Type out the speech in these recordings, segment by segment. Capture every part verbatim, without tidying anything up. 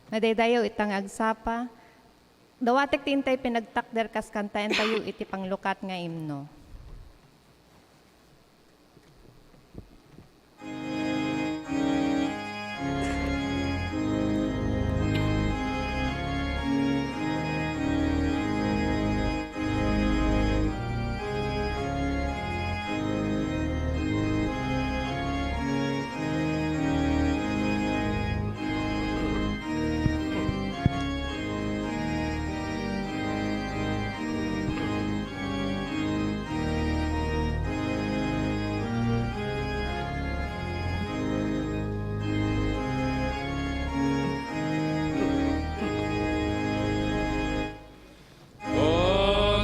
Madaydayaw ita nga agsapa, dawatek ti intay pinagtakder kas kantaentayo iti panglukat nga imno.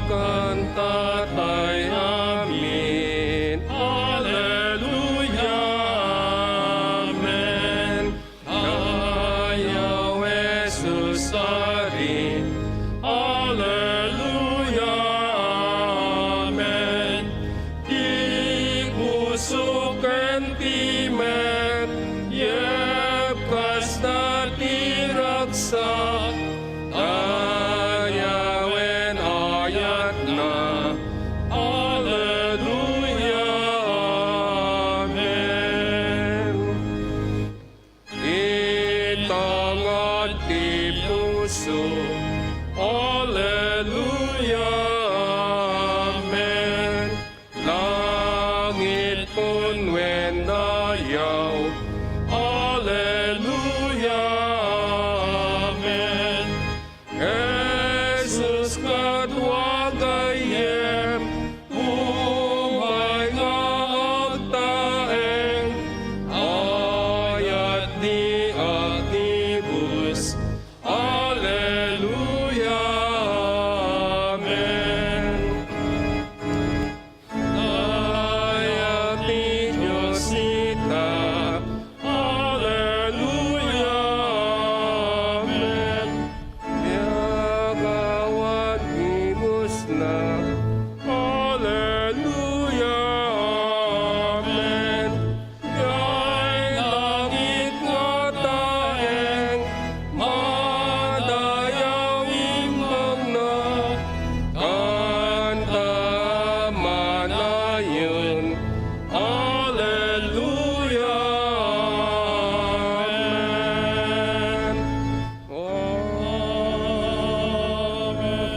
Agkanta tay amin, Alleluia, amen. Ayaw Jesus Ari, Alleluia, amen. Ti puso ken ti met, yepkasna ti ragsak, ayawen ayatna. Alleluia, amen. Itangad ti puso, Alleluia, amen. Langit punwen dayaw, Alleluia, amen. Jesus, kadua gayyem, umay nga agtaeng, ayat ti agtibus. Alleluia, amen. Dayag ti Dios ita. Alleluia, amen. Miagawan ti busna. Alleluia, amen. Diay langit nga taeng, madayaw imbagna, kanta manayon, Alleluia, amen. Amen.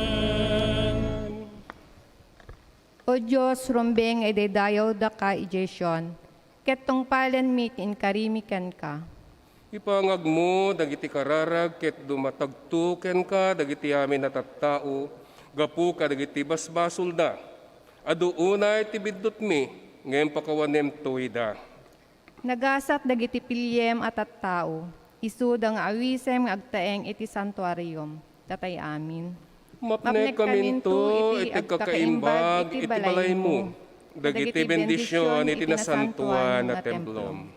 O Dios, rumbeng nga idaydayawdaka idiay Sion, ket tungpalenmi ti inkarimi kenka. Ipangagmo dagiti kararag ket dumatagto kenka dagiti amin a tattao gapu kadagiti basbasolda. Adu unay ti biddutmi, ngem pakawanemto ida. Nagasat dagiti piliem a tattao, isuda nga awisem nga agtaeng iti santuariom. Tatay amin. Mapnekkaminto iti agkakaimbag iti balaymo, dagiti bendision iti nasantoan a templom.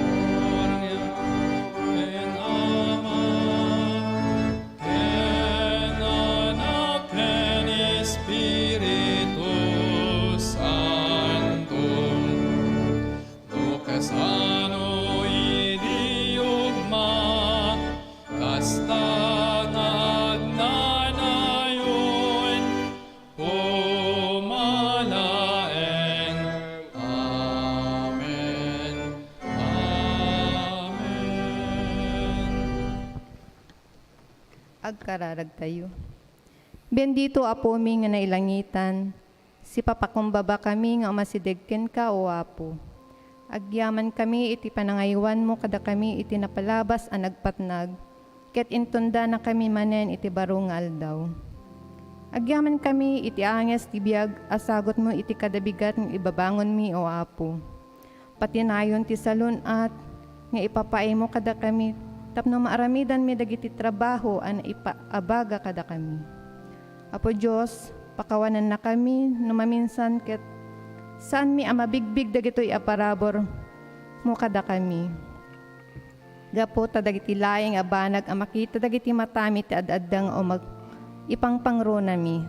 Gloria ken Ama, ken Anak, ken Espiritu Santo. No kasano idi yugma, kasta nga agnanayon, pumalaeng. Amen. Amen. Agkararagtayo. Bendito, Apomi nga nailangitan, sipapakumbabakami nga umasideg kenka, O Apo. Agyamankami iti panangaywanmo kadakami iti napalabas a nagpatnag, ket intundanakami manen iti baro nga aldaw. Agyamankami iti anges ti biag a sagutmo iti kadabigat nga ibabangonmi, O Apo. Patinayon ti salun-at nga ipapaaymo kadakami tapno maaramidanmi dagiti trabaho a naipaabaga kadakami. Apo Dios, pakawanannakami no maminsan ket saanmi a mabigbig dagitoy a paraburmo kadakami. Gapu ta dagiti laeng a banag a makita dagiti matami ti ad-adda nga umag-, ipangpangronami.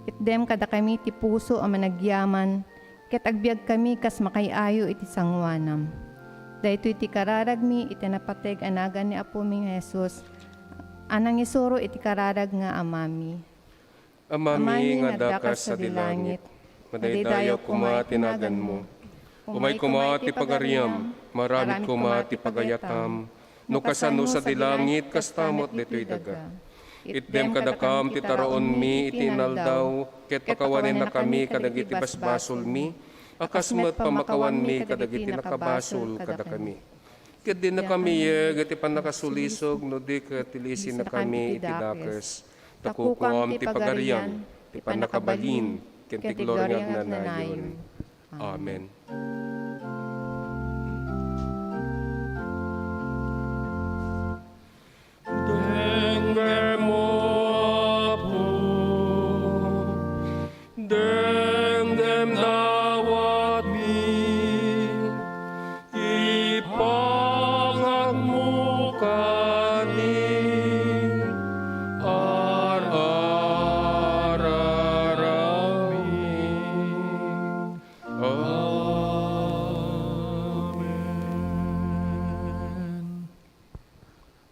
Itdem kadakami ti puso a managyaman, ket agbiagkami kas makaay-ayo iti sangoanam. Daytoy ti kararagmi iti napateg a nagan ni Apomi nga Jesus, a nangisuro iti kararag nga Amami. Amami nga adda kas sadi langit, madaydayaw koma ti naganmo. Umay koma ti pagariam, maaramid koma ti pagayatam, no kasano sadi langit, kasta met ditoy daga. Itdem kadakam ti taraonmi iti inaldaw, ket pakawanennakami kadagiti basbasolmi, a kas met pammakawanmi kadagiti nakabasol kadakami. Ket dina kami iyeg iti pannakasulisog, no di ket ilisennakami iti dakes. Ta kukuam ti pagarian, ti pannakabalin, ken ti gloria nga agnanayon. Amen. Denggem, O Apo, denggem dawatmi, ipagagmo kadi ar-ararami. Amen.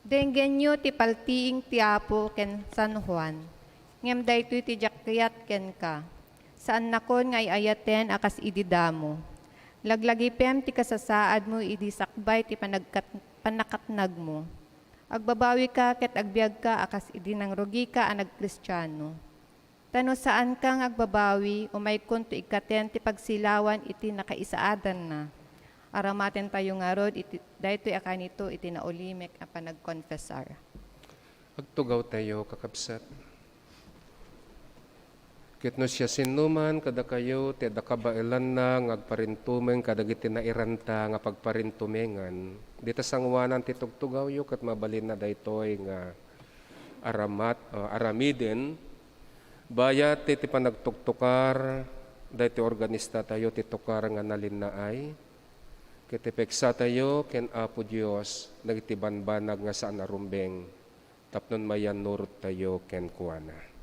Denggenyo ti paltiing ti Apo ken San Juan, ngem daytoy ti diak kayat kenka. Saannakon nga ay-ayaten a kas idi damo. Laglagipem ti kasasaadmo idi sakbay ti panagkat-, pannakatnagmo. Agbabawika ket agbiagka a kas idi nangrugika a nagkristiano. Ta no saanka nga agbabawi, umaykonto ikkaten ti pagsilawan iti nakaisaadanna. Aramatentayo ngarud iti daytoy a kaanito iti naulimek a panagkonfesar. Agtugawtayo, kakabsat. Ket no siasinoman kadakayo ti adda kabaelanna nga agparintumeng kadagiti nairanta nga pagparintumengan, dita sangoanan ti tugtugawyo ket mabalinna daytoy nga aramat-, ah, aramiden. Bayat ti, ti panagtuktukar, daytoy organistatayo ti tukar nga nalinnaay. Ket ti peksatayo ken Apo Dios dagiti banbanag nga saan a rumbeng tapno mayannurottayo kenkuana.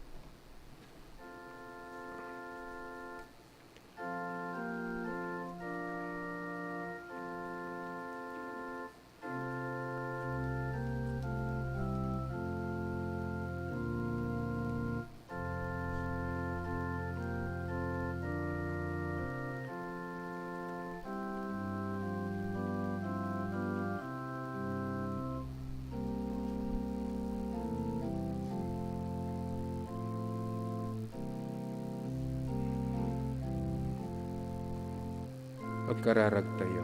Agkararagtayo.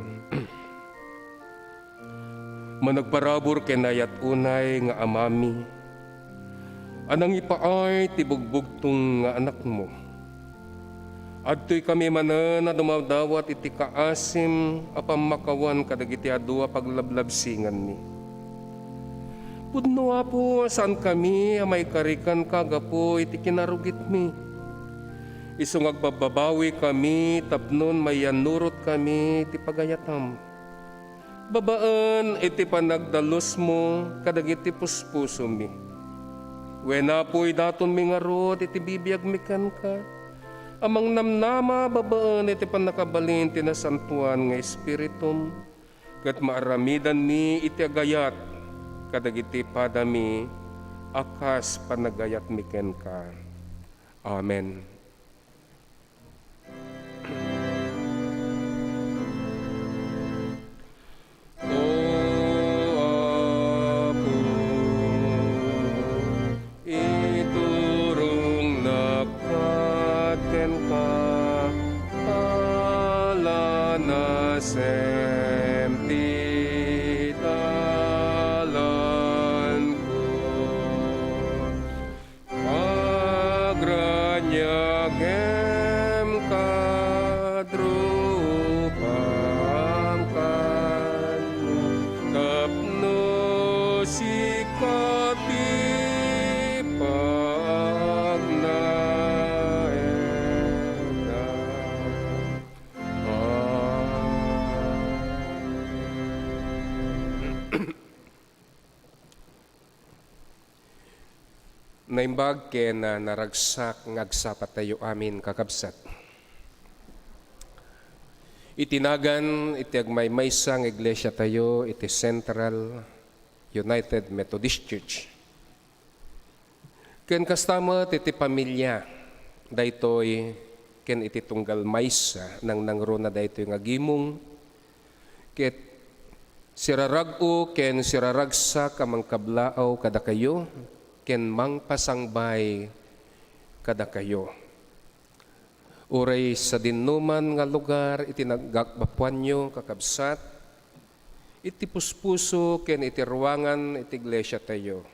Managparabur ken naayat unay nga Amami, a nangipaay ti bugbugtong nga Anakmo. Adtoy kami manen a dumadawat iti kaasim a pammakawan kadagiti adu a paglablabsinganmi. Pudno, Apo, a saankami a maikari kenka gapu iti kinarugitmi. Isu nga agbababawi kami tapno mayannurotkami iti pagayatam. Babaen iti panagdalusmo kadagiti puspusomi. Wen, Apo, idatonmi ngarud iti bibiagmi kenka, a mangnamnama babaen iti pannakabalin ti Nasantoan nga Espiritum, ket maaramidanmi iti agayat kadagiti padami a kas panagayatmi kenka. Amen. O Apo, iturongnak kenka, ala nasem ti dalanko. Agraniagem kad rupam kaniak, tapno sika ti pagnaedam. Amen. Naimbag ken, ah, naragsak nga agsapatayo amin, kakabsat. Iti nagan iti agmaymaysa nga iglesiatayo iti Central United Methodist Church. Ken kasta met iti pamilia daytoy ken iti tunggal maysa nangnangruna daytoy nga gimong, ket sirarag-o ken siraragsak a mangkablaaw kadakayo ken mangpasangbay kadakayo. Uray sadinoman nga lugar iti naggapuanyo, kakabsat, iti puspuso ken iti ruangan iti iglesiatayo,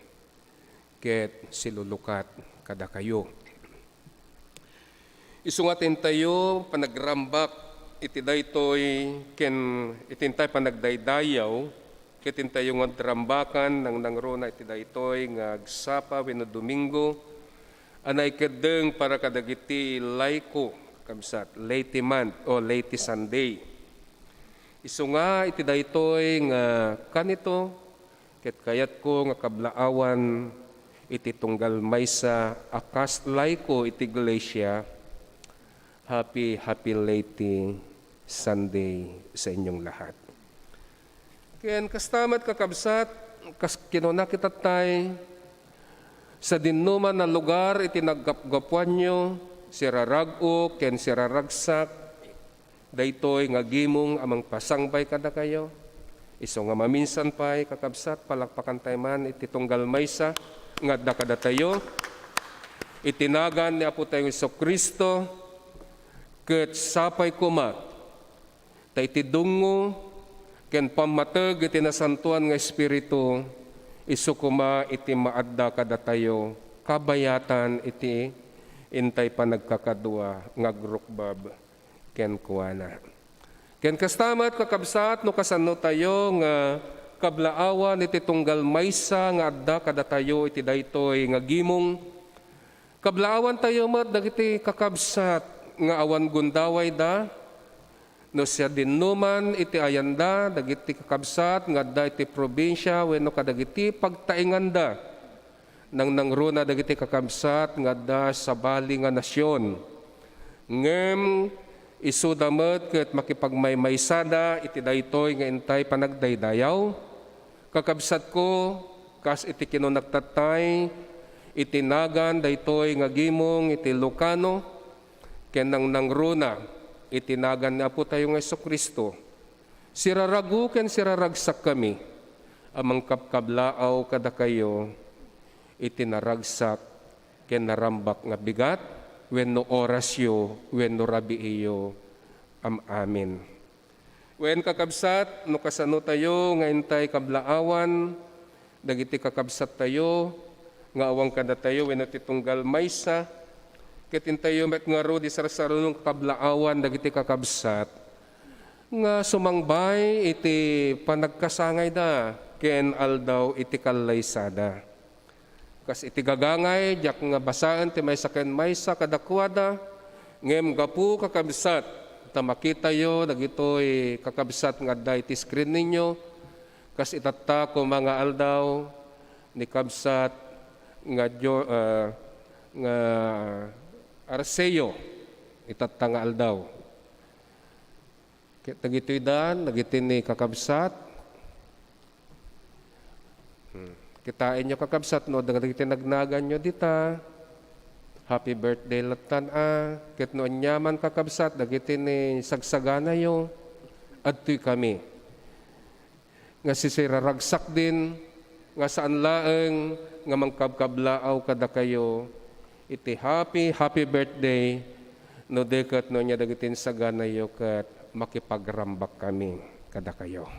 ket silulukat kadakayo. Isu nga ti intayo panagrambak iti daytoy ken iti intay panagdaydayaw, ket intayo nga rambakan nangnangruna iti daytoy nga agsapa wenno Domingo a naikeddeng para kadagiti laiko, kabsat, Leyte Month o Leyte Sunday. Isu nga iti daytoy nga kanito, ket kayatko nga kablaawan iti tunggal maysa a kas laiko iti iglesia, Happy, happy Leyte Sunday sa inyong lahat. Ken kasta met, kakabsat, kas kinuna kitattay, sadinoman a lugar iti naggapgapuanyo, sirarag-o ken siraragsak, daytoy nga gimong a mangpasangbay kadakayo. Isu nga maminsan pay, kakabsat, palakpakantay man iti tunggal maysa nga adda kadatayo. Iti nagan ni Apotayo Jesu-Cristo, ket sapay koma ta iti dungngo ken pammateg iti Nasantoan nga Espiritu, isu koma iti maadda kadatayo kabayatan iti intay panagkakadua nga agrukbab kenkuana. Ken kasta met, kakabsat, no kasanotayo nga kablaawan iti tunggal maysa nga adda kadatayo iti daytoy nga gimong, kablaawantayo met dagiti kakabsat nga awan gundawayda, no sadinoman iti ayanda, dagiti kakabsat nga adda iti probinsia wenno kadagiti pagtaenganda. Nangnangruna dagiti kakabsat nga adda sabali nga nasion. Ngem isuda met ket makipagmaymaysada iti daytoy nga intay panagdaydayaw. Kakabsatko, kas iti kinunak tattay, iti nagan daytoy nga gimong iti Ilocano, ken nangnangruna iti nagan ni Apotayo nga Jesu-Cristo, sirarag-o ken siraragsakkami a mangkabkablaaw kadakayo iti naragsak ken narambak nga bigat wenno orasyo wenno rabiiyo. Am-amen. Wen, kakabsat, no kasanotayo nga intay kablaawan dagiti kakabsattayo nga awan kadatayo wenno ti tunggal maysa, ket intayo met ngarud ti sarsarano nga kablaawan dagiti kakabsat nga sumangbay iti panagkasangayda ken aldaw iti kallaysada. Kas iti gagangay, diak nga basaen ti maysa ken maysa kadakuada, ngem gapu, kakabsat, ta makitayo dagitoy kakabsat nga adda iti screen ninyo, kas itatta koma nga aldaw ni kabsat nga Jo-, ah, nga Arceo, itatta nga aldaw. Ket dagitoy dan, dagiti ni kakabsat. Hmm. Kitaenyo, kakabsat, no, dagiti nagnaganyo dita. Happy birthday lattan a. Ket no aniaman, kakabsat, dagiti ni sagsaganayo, adtoy kami nga sisiraragsak din nga saan laeng nga mangkabkablaaw kadakayo iti happy, happy birthday, no di ket no ania dagiti insaganayo ket makipagrambak kami kadakayo.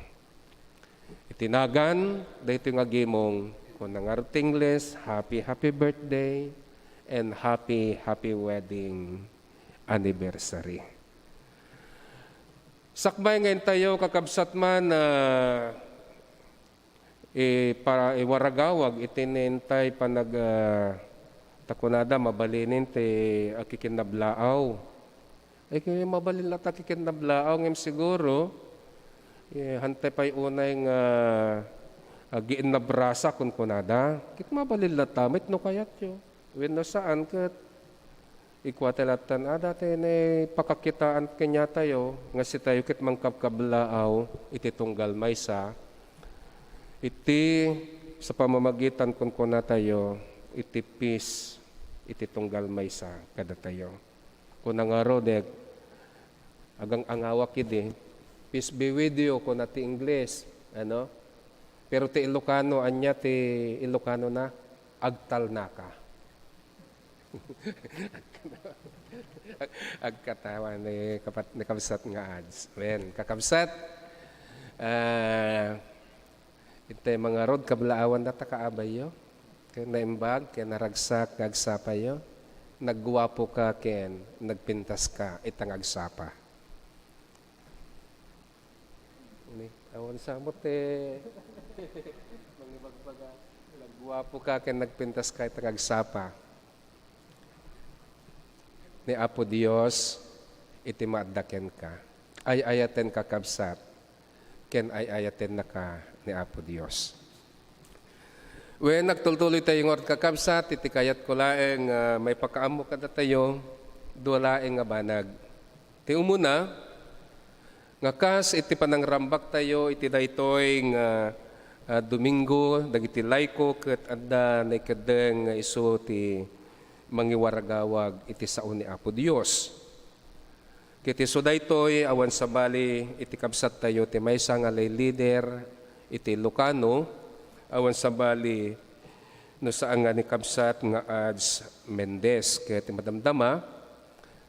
Iti nagan daytoy nga gimong, kuna ngarud ti Ingles, happy, happy birthday and happy, happy wedding anniversary. Sakbay nga intayo, kakabsat, man, ah, i-, para iwaragawag iti intay panag-, ah, ta kunada mabalinen ti akikinnablaaw. Ay, kaya mabalin latta akikinnablaaw, ngem siguro, eh, hantay pay unay nga agiinnabrasa kunkunada. Ket mabalin latta met no kayatyo. Wenno saan, ket Ikua ti lattan, "Adda ti naipakakitaan kaniatayo nga sitayo ket mangkabkablaaw iti tunggal maysa, iti sa pamamagitan kunkunatayo iti peace iti tunggal maysa kadatayo." Kuna ngarud, eh, agang-angawak idi, "Peace be with you," kuna ti Ingles, ano? Pero ti Ilocano, ania ti Ilocano na? Agtalnaka. Ag-, agkatawa ni kapat-, ni kabsat nga ads. Wen, kakabsat, ah, intay mangarud, kablaawan data kaabayyo. Ken naimbag, ken naragsak nga agsapayo. Nagguapo ka, ken nagpintas ka, ita nga agsapa. Ni, awan sa mo ti mangibagbaga. Nagguapo ka ken nagpintas ka ita nga agsapa ni Apo Dios iti maadda kenka. Ay-ayaten, kakabsat, ken ay-ayatennaka ni Apo Dios. Wen, agtultuloy tayo ngarud, kakabsat, iti kayatko laeng nga maipakaammo kadatayo, dua laeng nga banag. Ti umuna, nga kas iti panangrambaktayo iti daytoy nga, ah, Domingo, dagiti laiko ket adda naikeddeng nga isu ti mangiwaragawag iti sao ni Apo Dios. Ket isu daytoy, awan sabali iti kabsattayo ti maysa nga lay leader iti Ilocano, awan sabali no saan nga ni kabsat nga ads Mendez ket madamdama,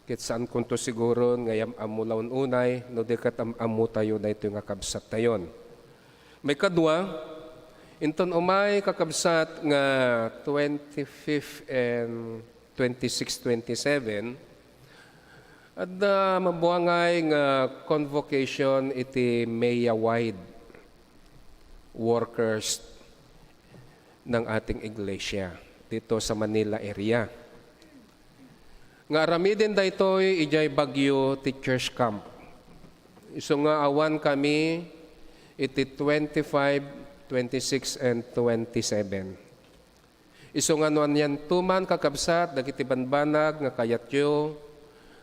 ket saankonto siguron nga yam-ammo la un-unay no di ket am-ammotayo daytoy nga kabsattayon. Maikadua, inton umay kakabsat nga twenty-fifth and twenty-six, twenty-seven, adda mabuangay nga convocation iti MEA-wide workers ng ating iglesia dito sa Manila area. Nga aramiden daytoy idiay Baguio Teachers Camp. Isu nga awan kami iti twenty-five, twenty-six, and twenty-seven. Isu nga no anianto man, kakabsat, dagiti banbanag nga kayatyo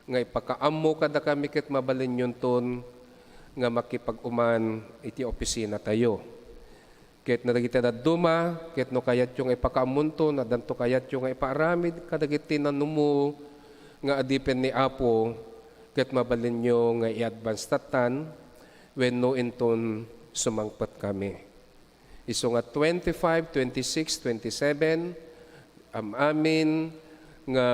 nga ipakaammo kadakami ket mabalinyonton nga makipag-uman iti opisinatayo. Ket no dagiti dadduma, ket no kayatyo nga ipakaammonton, addanto kayatyo nga ipaaramid kadagiti nanumo nga adipen ni Apo, ket mabalinyo nga i-advance tattan wenno inton sumangpet kami. Isu nga twenty-five, twenty-six, twenty-seven, am-amin nga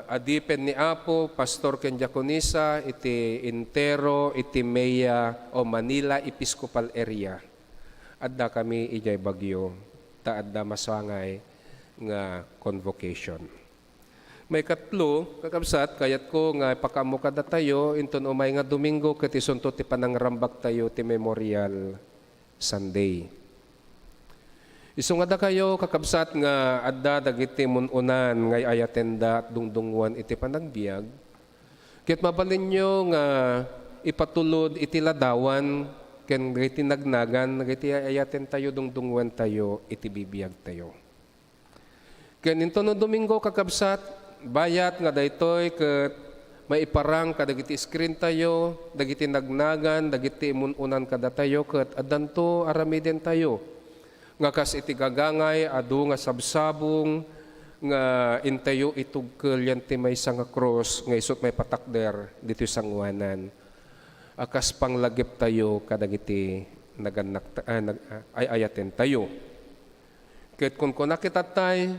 adipen ni Apo, pastor ken diakonisa iti entero iti MEA o Manila Episcopal Area. Adda kami idiay Baguio, ta adda masangay nga convocation. Maikatlo, kakabsat, kayatko nga ipakaammo kadatayo, inton umay nga Domingo, ket isunto ti panangrambaktayo ti Memorial Sunday. Isu nga dakayo, kakabsat, nga adda dagiti mun-unan nga ay-ayatenda at dungdungngoen iti panagbiag, ket mabalinyo nga ipatulod iti ladawan ken dagiti nagnagan dagiti ay-ayatentayo, dungdungngoentayo iti bibiagtayo. Ken inton no Domingo, kakabsat, bayat nga daytoy ket maiparang kadagiti screen tayo, dagiti nagnagan, dagiti imun-unan kadatayo, ket addanto aramiden tayo. Nga kas iti gagangay, adu nga sabsabong nga intayo itugkel yan ti maysa nga krus nga isut' maipatakder ditoy sangoanan a kas panglagip tayo kadagiti nagannak-, ah, nag-, ah, ay-ayaten tayo. Ket kunkunak itattay,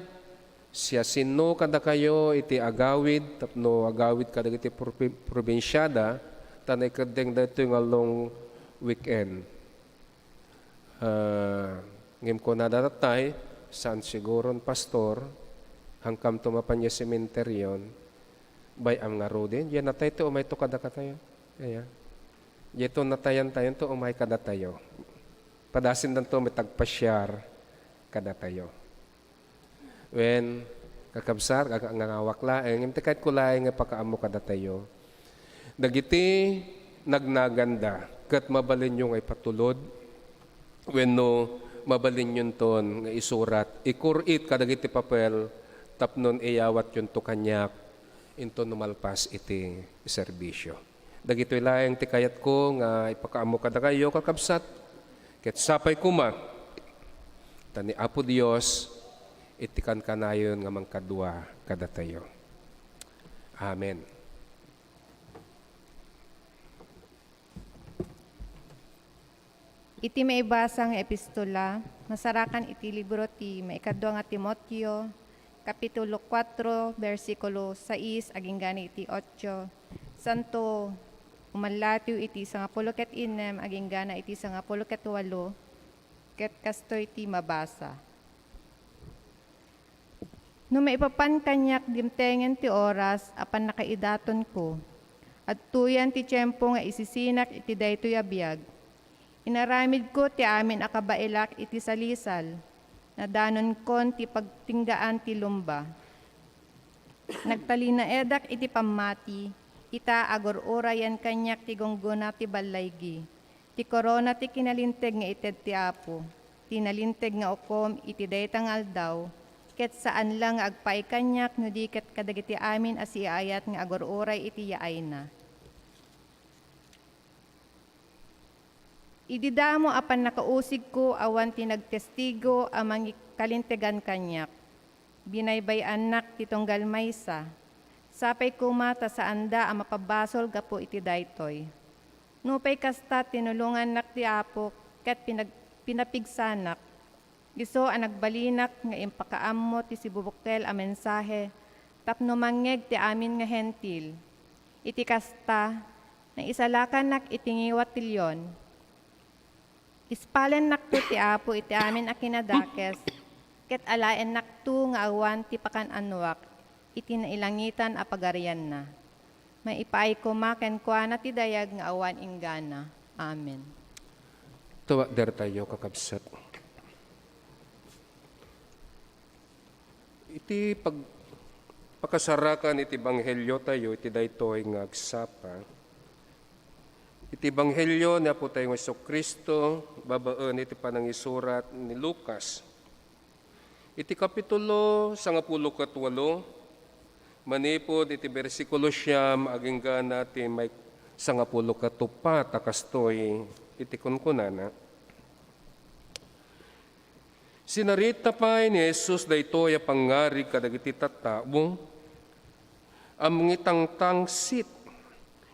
siasino kadakayo iti agawid tapno agawid kadagiti probi-, probinsiada, ta naikeddeng daytoy nga long weekend. Ah, ngem kunada tattay, saan siguron, Pastor, haankamto mapan idiay sementeryon, bay-am ngaruden, diay natay ti umayto kadakatayo. Aya. Diayto natayan tayo, to umay kadatayo. Padasindanto met agpasiar kadatayo. Wen, kakabsat, nga, nga, ngangawak laeng, ngem ti kayatko laeng nga ipakaammo kadatayo. Dagiti nagnaganda ket mabalinyo nga ipatulod, wenno mabalinyonton nga isurat, ikur-it kadagiti papel tapno iyawatyonto kaniak inton no malpas iti serbisio. Dagitoy laeng ti kayatko nga ipakaammo kadakayo, kakabsat, ket sapay koma ta ni Apo Dios iti kankanayon nga mangkadua kadatayo. Amen. Iti maibasa nga epistola, masarakan iti libro ti maikadua nga Timoteo, Kapitulo kuatro, bersikulo sais aginggana iti otso, santo, umalatiw iti sangapulo ket innem aginggana iti sangapulo ket walo, ket kastoy ti mabasa. No maipapan kaniak, dimtengen ti oras a pannakaidatonko. Adtoyan ti tiempo nga isisinak iti daytoy a biag. Inaramidko ti amin a kabaelak iti salisal. Nadanonkon ti pagtinggaan ti lumba. Nagtalinaedak iti pammati, ita, agur-urayan kaniak ti gunggona ti ballaygi. Ti korona ti kinalinteg nga ited ti Apo, ti nalinteg nga ukom iti dayta nga aldaw, ket saan la nga agpaay kaniak no di ket kadagiti amin a siaayat nga agur-uray iti yaayna. Idi damo a pannakausigko, awan ti nagtestigo a mangikalintegan kaniak. Binaybay-annak ti tunggal maysa. Sapay koma ta saanda a mapabasol gapu iti daytoy. Nupay kasta, tinulongannak ti Apo ket pinag-, pinapigsanak. Isu a nagbalinak nga impakaammo ti sibubukkel a mensahe tapno mangngeg ti amin nga Hentil. Iti kasta, naisalakannak iti ngiwat ti leon. Ispalennakto ti Apo iti amin a kinadakes, ket alaennakto nga awan ti pakan-anoak iti nailangitan a pagarianna. Maipaay koma kenkuana ti dayag nga awan inggana. Amen. Tumakdertayo, kakabsat. Iti pag-, pakasarakan iti ebangheliotayo iti daytoy nga agsapa, iti ebanghelio ni Apotayo nga Jesu-Cristo babaen iti panangisurat ni Lucas. Iti kapitulo sangapulo ket walo, manipud iti bersikulo siam aginggana ti may sangapulo ket uppat a kastoy iti kunkunana. Sinarita pay ni Jesus daytoy a pangngarig kadagiti tattao a mangitangtangsit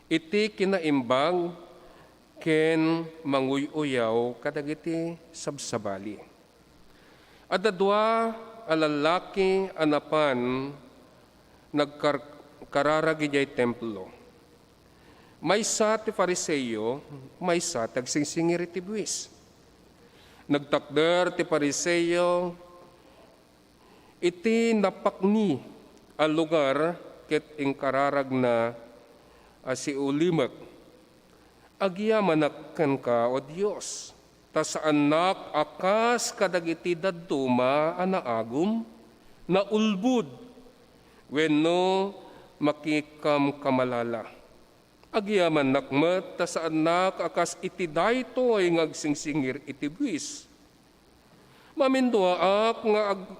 iti kinaimbag ken manguy-uyaw kadagiti sabsabali. Adda dua a lallaki a napan nagkar-, kararag idiay Templo. Maysa ti Fariseo, maysa ti agsingsingir iti buis. Nagtakder ti Fariseo iti napakni a lugar ket inkararagna a siulimek, "Agyamanak kenka, O Dios, ta saannak a kas kadagiti dadduma a naagum, naulbod, wenno makikamkamalala. Agyamannak met ta saannak a kas iti daytoy nga agsingsingir iti buis. Maminduaak nga ag-,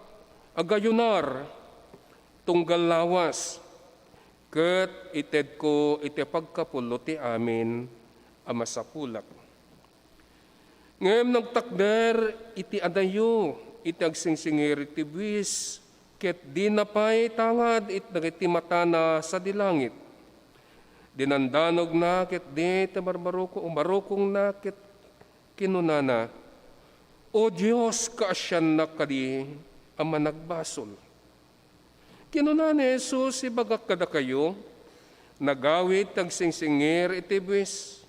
agayunar tunggal lawas, ket itedko iti pagkapullo ti amin a masapulak." Ngem nagtakder iti adayo iti agsingsingir iti buis, ket dina pay tangad it dagiti matana sadi langit. Dinandanogna ketdi ti barbaruko-, barukongna ket kinunana, "O Dios, kaasiannak kadi a managbasol?" Kinuna ni Jesus, "Ibagak kadakayo, nagawid ti agsingsingir iti buis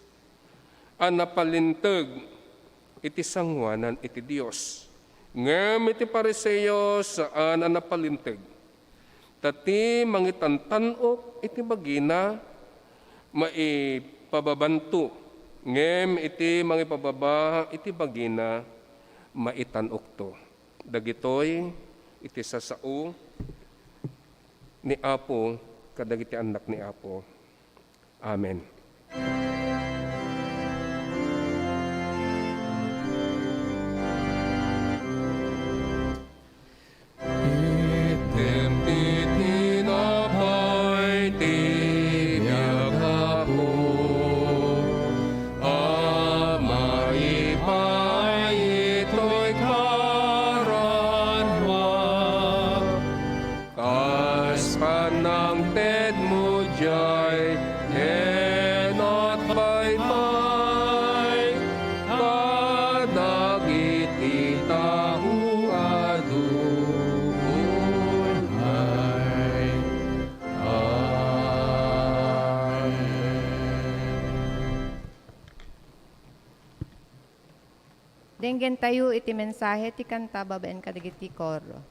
a napalinteg iti sangoanan iti Dios. Ngem iti Fariseo, saan a napalinteg. Ta ti mangitantan-ok iti bagina, maipababanto, ngem iti mangipababa iti bagina, maitan-okto." Dagitoy iti sasao ni Apo kadagiti annak ni Apo. Amen. Itdem ti tinapay Inggentayo iti mensahe ti kanta babaen kadagiti koro.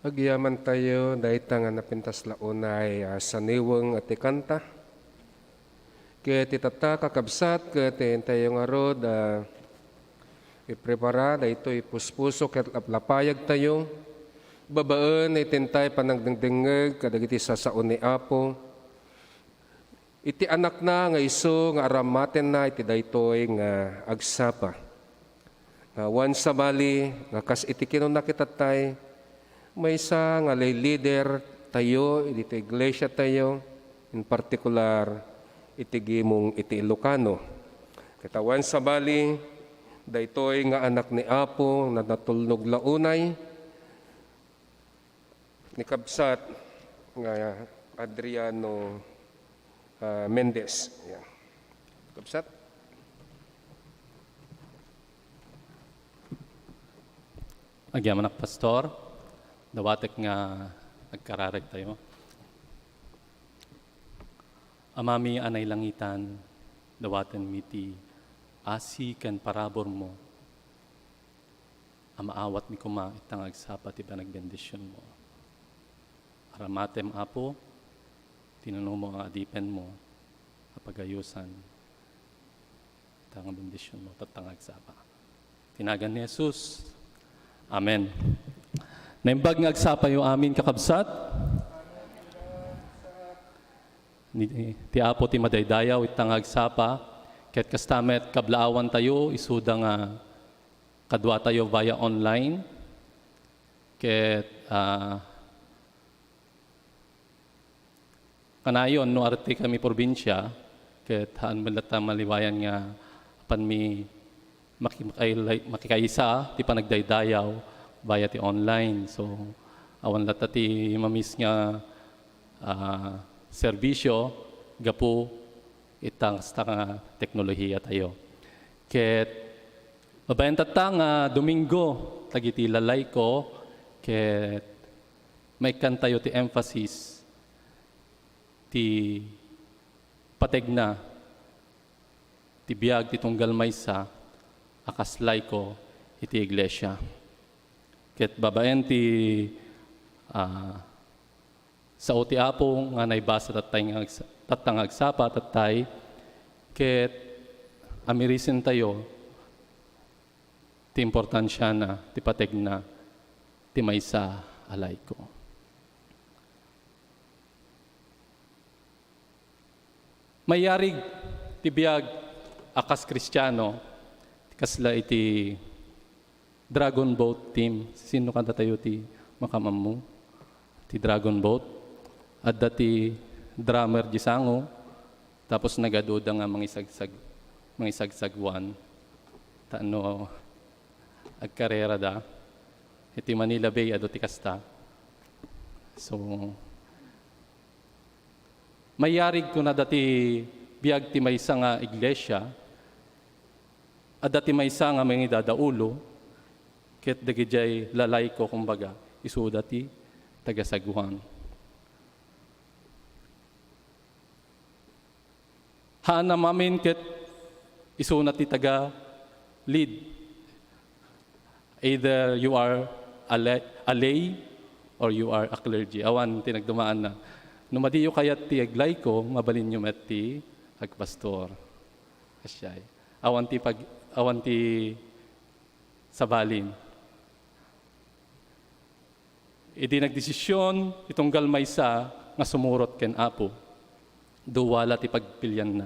Agyamantayo dayta nga napintas la unay a saniweng a ti kanta. Ket itatta, kakabsat, ket intayo ngarud a iprepara daytoy puspuso ket laplapayagtayo babaen iti intay panagdengdengngeg kadagiti sasao ni Apo. Iti Anakna nga isu nga aramatenna iti daytoy nga agsapa. Nga awan sabali nga kas iti kinuna kitattay, maysa nga lay leader tayo iti iglesia tayo, in particular, iti gimong iti Ilocano. Ket awan sabali, daytoy nga anak ni Apo nga natulnog la unay, ni kabsat nga Adriano, ah, Mendez. Yan. Kabsat? Agyamanak, Pastor. Dawatek nga agkararag tayo. Amami a nailangitan, dawatenmi ti asi ken paraburmo a maawatmi koma ita nga agsapa ti panagbendisionmo. Aramatem, Apo, ti nanumo nga adipenmo a pagayosan ita nga bendisionmo tatta nga agsapa. Ti nagan ni Jesus. Amen. Naimbag nga agsapayo amin, kakabsat. Ni, ti Apo ti madaydayaw ita nga agsapa, ket kasta met kablaawantayo isuda nga kaduatayo via online. Ket, ah, kanayon no artikami probinsia, ket haan met latta maliwayan nga apanmi maki-, makailay-, makikaisa ti panagdaydayaw via ti online. So, awan latta ti mamis nga, ah, serbisio gapu ita kasta nga teknolohiya tayo. Ket babaen tatta nga Domingo, dagiti lalayko, ket maikkantayo ti emphasis ti pategna ti biag ti tunggal maysa a kas layko iti iglesia. Ket babaen ti, ah, sao ti Apo nga naibasa tattay nga agsa-, tatta nga agsapa tattay, ket amirisentayo ti importansiana, ti pategna ti maysa a layko. Mayarig ti biag a kas Kristiano, kasla iti Dragon Boat team. Sino kadatayo ti makamammo ti Dragon Boat? Adda ti drummer di sango, tapos nagaduda nga mangisagsag-, mangisagsagwan. Ta no agkarera da, iti Manila Bay, adu ti kasta. So, mayarig kuna dati biag ti maysa nga iglesia, adda ti maysa nga mangidadaulo, ket dagidiay lalayko, kumbaga, isuda ti tagasagwan. Haan a mamin ket isuna ti taga-lead. Either you are a lay, a lay or you are a clergy. Awan ti nagdumaanna. No madiyo kayat ti aglayko, mabalinyo met ti agpastor. Asyaay. Awan ti pag-, awan ti sabalin. Idi nagdesisyon ti tunggal maysa nga sumurot ken Apo, duwa la ti pagpilianna,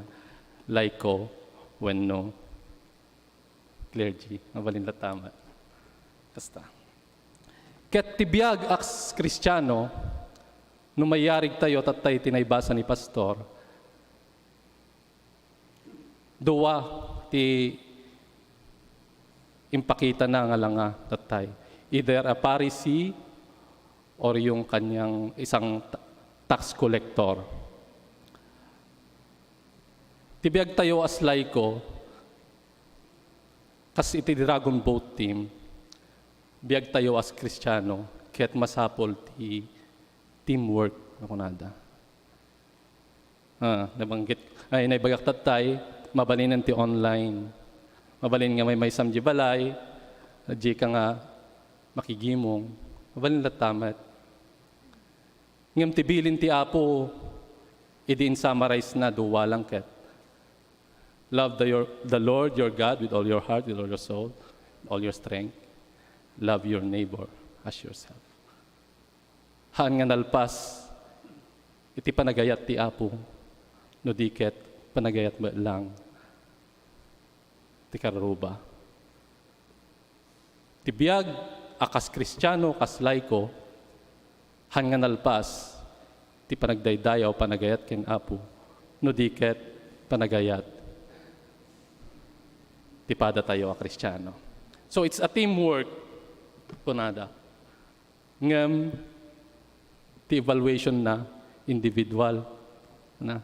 layko wenno clergy. Mabalin latta met. Kasta. Ket ti biag a Kristiano, no mayarigtayo tattay ti naibasa ni Pastor, dua ti impakitana nga langa tattay. Either a Pharisee or yung kanyang isang ta-, tax collector. Ti biagtayo as laiko, kas iti Dragon Boat Team, biagtayo as Kristiano, ket masapul ti teamwork, nga kunada. Ah, nabanggit, ay, naibagak tattay, mabalinen ti online. Mabalin nga maymaysam di balay, di ka nga makigimong. Mabalin latta met. Ngem ti bilin ti Apo, idi in-summarize na, dua lang ket, "Love the, your, the Lord your God with all your heart, with all your soul, with all your strength. Love your neighbor as yourself." Haan nga nalpas iti panagayat ti Apo, no di ket panagayat met lang ti karruba. Ti biag a kas Kristiano, kas laiko, haan nga nalpas ti panagdaydayaw, panagayat ken Apo, no di ket panagayat ti padatayo a Kristiano. So, it's a teamwork, kunada. Ngem, ti evaluation na, individual na.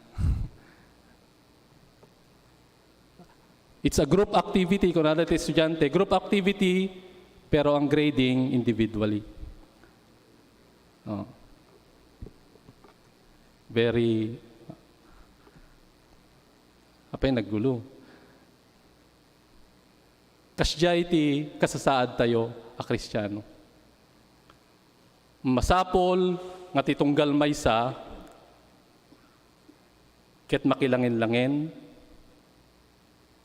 It's a group activity, kunada ti estudiante, group activity, pero ang grading individually. Oh. Very, apay naggulo. Kasdiay ti kasasaadtayo a Kristiano. Masapul nga ti tunggal maysa ket makilangen-langen,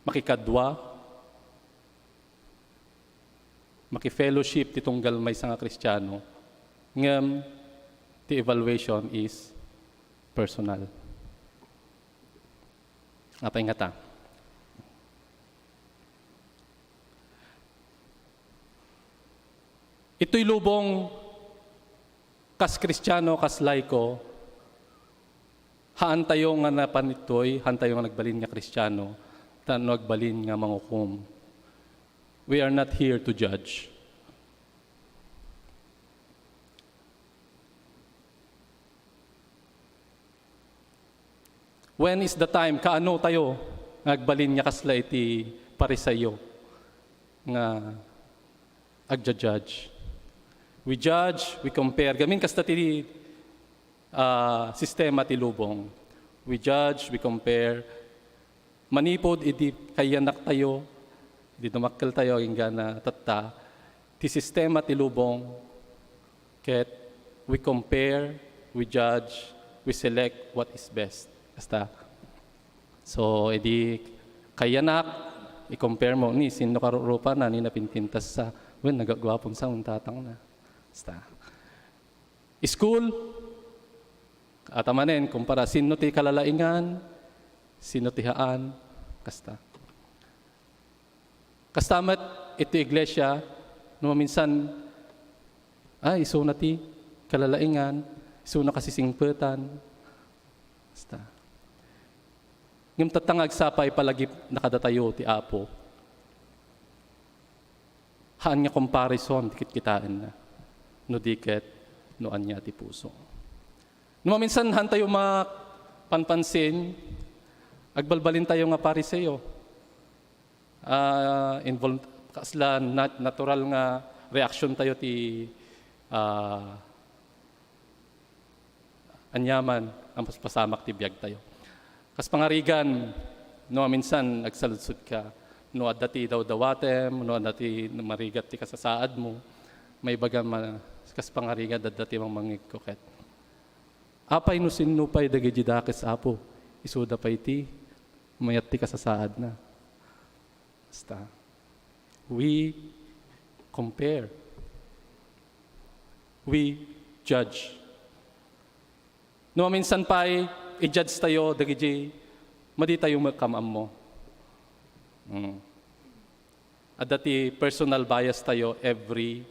makikadua, makifellowship ti tunggal maysa nga Kristiano, ngem ti evaluation is personal. Apay ngata? Itoy lubong, kas Kristiano, kas laiko, haantayo nga napan itoy, haantayo nga nagbalin nga Kristiano, ta no agbalin nga mangukom. We are not here to judge. When is the time? Kaano tayo nga agbalin nga kasla iti Pariseo nga agja-judge? We judge, we compare. Gamin kasta ti, ah, sistema ti lubong. We judge, we compare. Manipud idi kayanaktayo, idi dumakkeltayo, agingga na tatta, ti sistema ti lubong, ket we compare, we judge, we select what is best. Kasta. So, idi kayanak, i-compare mo, ni sinno karurupana, ni napinpintas sa, wen, nagaguapon sa, un tatang na. Kasta. School, ata manen, kumpara, sinno ti kalalaingan, sinno ti haan, kasta. Kasta met iti iglesia, no maminsan, ay, isuna ti kalalaingan, isuna kasisingpetan. Kasta. Ngem tatta nga agsapa, ipalagipna kadatayo ti Apo. Haan nga comparison ti kitkitaenna, no di ket no ania ti puso. No maminsan, haantayo mapanpansin, agbalbalintayo nga Pariseo. Ah, invol-, kasla nat-, natural nga reaksyon tayo ti, ah, aniaman a paspasamak ti biag tayo. Kas pangarigan, no, minsan agsaludsod ka, no adda ti dawdawatem, no adda ti marigat ti kasasaad mo, maibaga ma-, kas pangarigan, adda ti mangmangegko ket, "Apay no sinno pay dagiti dakes, Apo? Isuda pay ti mayat ti kasasaadna." Basta, we compare. We judge. No, minsan pay, i-judge tayo dagiti madi tayo met kam-ammo. Mm. Adda ti personal bias tayo every,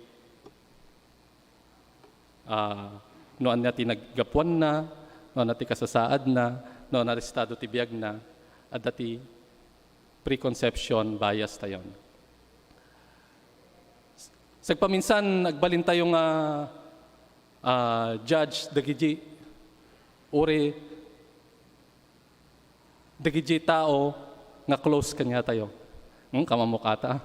ah, no ania ti naggapuanna, no ania ti kasasaadna, no ania ti estado ti biagna, adda ti preconception bias tayon. Sagpaminsan, agbalin tayo nga, ah, judge dagiti uri, dagiti tao nga close kaniatayo. Hmm, kam-ammo kata.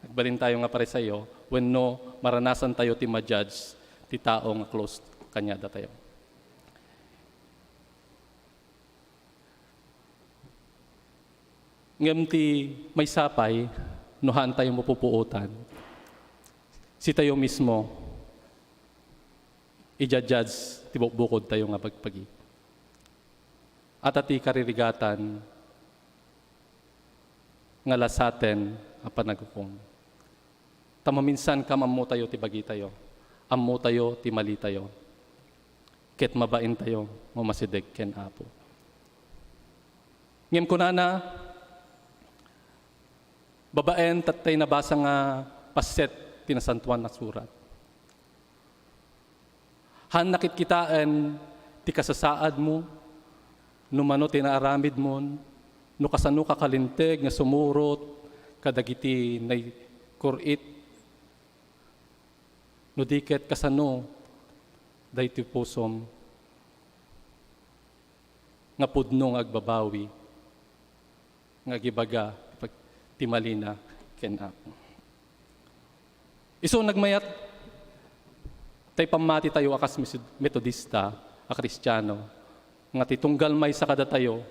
Agbalin tayo nga Pariseo wenno maranasan tayo ti ma-judge ti tao nga close kaniadatayo. Ngem ti maysa pay, no haan tayo mapupuotan, sitayo mismo, Ija-judge ti bukbukod tayo nga bagbagi. Adda ti karirigatan nga lasaten a panagukom. Ta maminsan kam ammo tayo ti bagitayo, ammo tayo ti malitayo, ket mabain tayo nga umasideg ken Apo. Ngem kunana, babaen tattay nabasa nga paset ti Nasantoan a Surat. Haan nakitkitaen ti kasasaadmo, no mano ti naaramidmon, no kasano ka kalinteg nga sumurot kadagiti naikkur-it, no di ket kasano daytoy pusom nga pudno nga agbabawi nga agibaga ti pag-, ti malina ken Apo. Isu nagmayat tay pammati tayo a kas Mes-, Metodista a Kristiano, nga ti tunggal maysa kadatayo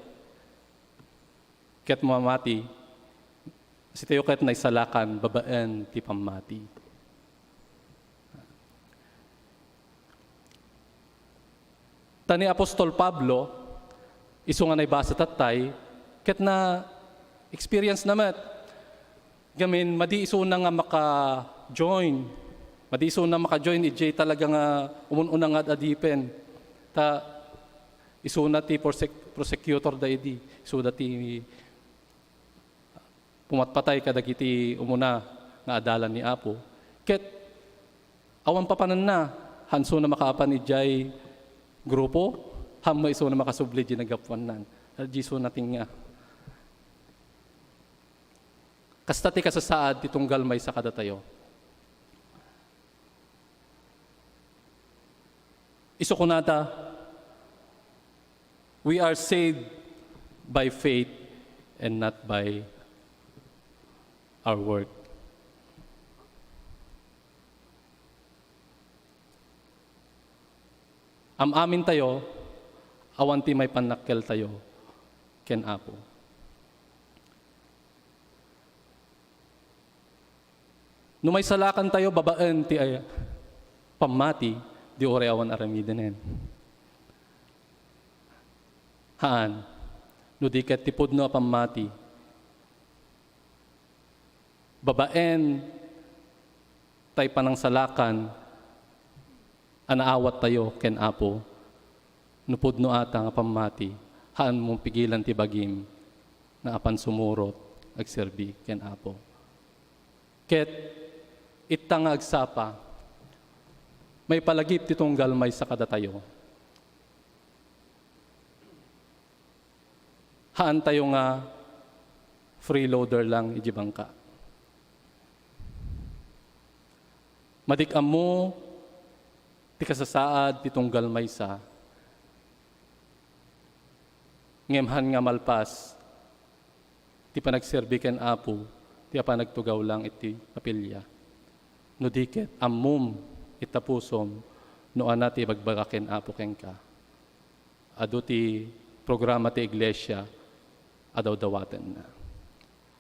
ket mamati, sitayo ket naisalakan babaen ti pammati. Ta ni Apostol Pablo, isu nga naibasa tattay, ket na-experience na met. Gamin, madi isuna nga maka-join. Madi isuna maka-join, idiay talaga nga umun-una nga ad-adipen. Ta isuna ti prosec-, prosecutor da idi. Isuna ti pumatpatay kadagiti umuna nga adalan ni Apo. Ket awan papananna, hanso na makaapan idiay grupo, hamma isu na makasubli di naggapuannan. Disu natinga. Kasta ti kasasaad ti tunggal maysa kadatayo. Isu kunata, "We are saved by faith and not by our work." Am-amin tayo, awan ti maipannakkel tayo ken Apo. No maisalakan tayo babaen ti, ay, pammati, di uray awan aramidenen. Haan, no di ket ti pudno a pammati, babaen tay panangsalakan a naawat tayo ken Apo, no pudno ata nga pammati, haan mo pigilan ti bagim nga apan sumurot, agserbi ken Apo. Ket ita nga agsapa, maipalagip ti tunggal maysa kadatayo. Haan tayo nga freeloader lang iti bangka. Madik ammo ti kasasaad ti tunggal maysa, ngem haan nga malpas ti panagserbi ken Apo ti apan nagtugaw lang iti kapilya. No di ket ammom ita pusom no ania ti ibagbaga ken Apo kenka. Adu ti programa ti iglesia a dawdawatenna.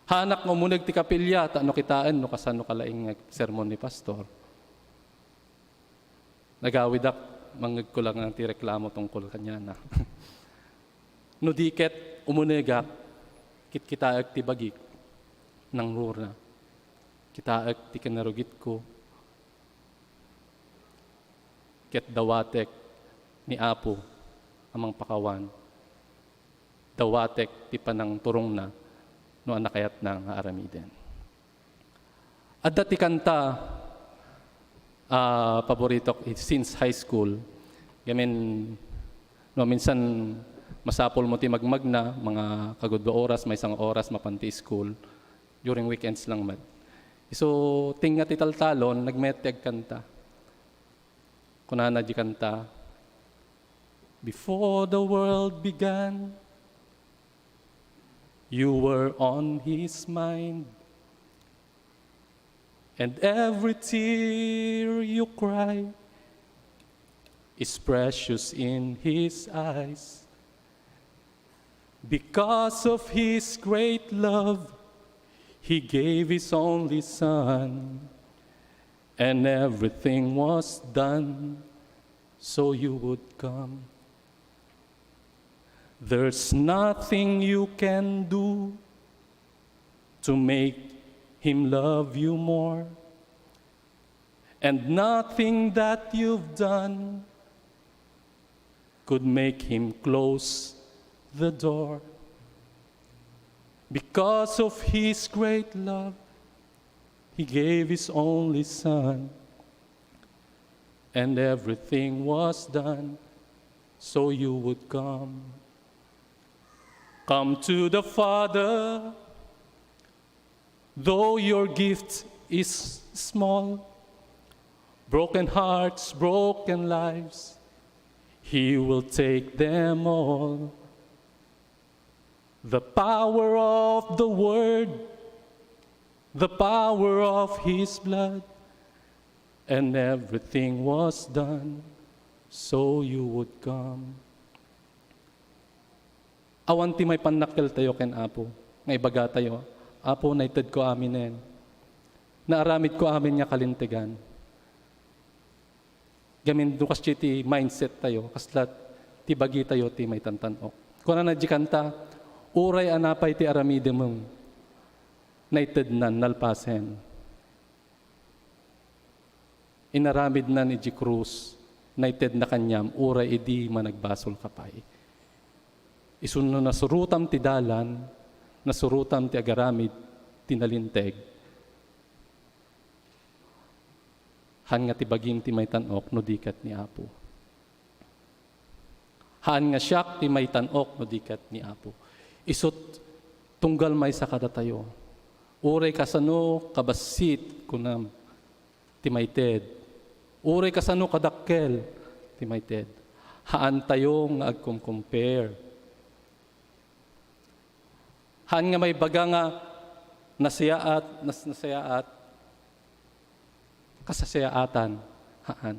Haanak nga umuneg ti kapilya, ta no kitaen no kasano ka laeng nga sermon ni pastor, nagawidak, mangngegko lang ti reklamo tungkol kaniana. No di ket umunegak, kitkitaek ti bagik, nangruna. Kitaek ti kinarugitko, ket dawatek ni Apo a mangpakawan. Dawatek ti panangturongna no ania kayatna nga aramiden. Adda ti kanta a paboritok since high school. Gamin, no, minsan masapul mo ti magmagna, mga kagudua oras, maysa nga oras, mapan ti school. During weekends lang met. Isu tinga ti taltalon, nagmayat ti agkanta. Kunana di kanta, "Before the world began, you were on his mind. And every tear you cry is precious in his eyes. Because of his great love, he gave his only son. And everything was done so you would come. There's nothing you can do to make him love you more, and nothing that you've done could make him close the door. Because of his great love, he gave his only son, and everything was done so you would come. Come to the Father, though your gift is small. Broken hearts, broken lives, he will take them all. The power of the word, the power of his blood, and everything was done so you would come. Awan ti maipannakkeltayo ken Apo, nga ibagatayo, "Apo, naitedko aminen. Naaramidko amin nga kalintegan." Gamin no kasdi ti mindset tayo, kasla ti bagitayo ti maitantan-ok. Kunana di kanta, "Uray a napay ti aramidem, naitednan nalpasen." Inaramidnan iti krus, naitedna kaniam uray idi managbasolka pay. Isu no nasurotam ti dalan, nasurotam ti agaramid ti nalinteg, haan nga ti bagim ti maitan-ok no di ket ni Apo. Haan nga siak ti maitan-ok no di ket ni Apo. Isut' tunggal maysa kadatayo. Uray kasano kabassit, kunam, ti maited. Uray kasano kadakkel ti maited. Haantayo nga agkom-compare. Haan nga maibaga nga nasayaat, nas-, nasayaat, kasasayaatan, haan.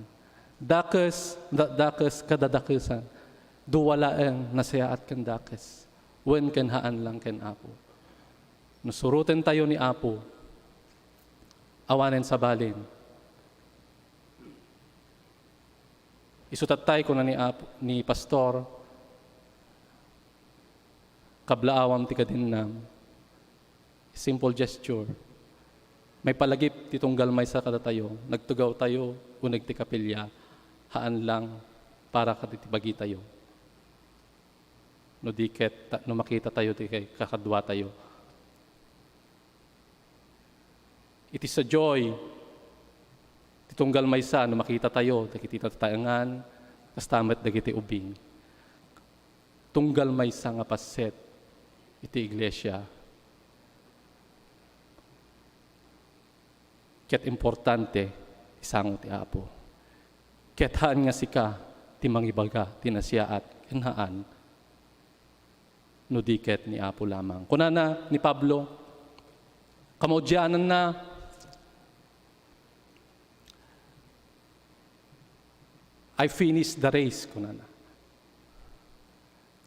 Dakes, da-, dakes, kadadakesan. Dua laeng nasayaat ken dakes. Wen ken haan lang ken Apo. No surotentayo ni Apo, awanen sabalin. Isu tattay, kuna ni Apo, ni Pastor, kablaawam ti kadinnam. Simple gesture. Maipalagip ti tunggal maysa kadatayo, nagtugawtayo, uneg ti kapilya, haan lang para kaditi bagitayo. No di ket, ta-, no makitatayo ti kay-, kakaduatayo. It is a joy ti tunggal maysa no makitatayo dagiti natataengan, kasta met dagiti ubing. Tunggal maysa nga paset iti iglesia. Ket importante ti sango ti Apo. Ket haan nga sika ti mangibaga ti nasayaat ken haan no di ket ni Apo lamang. Kunana ni Pablo, kamaudiananna, "I finished the race," kunana.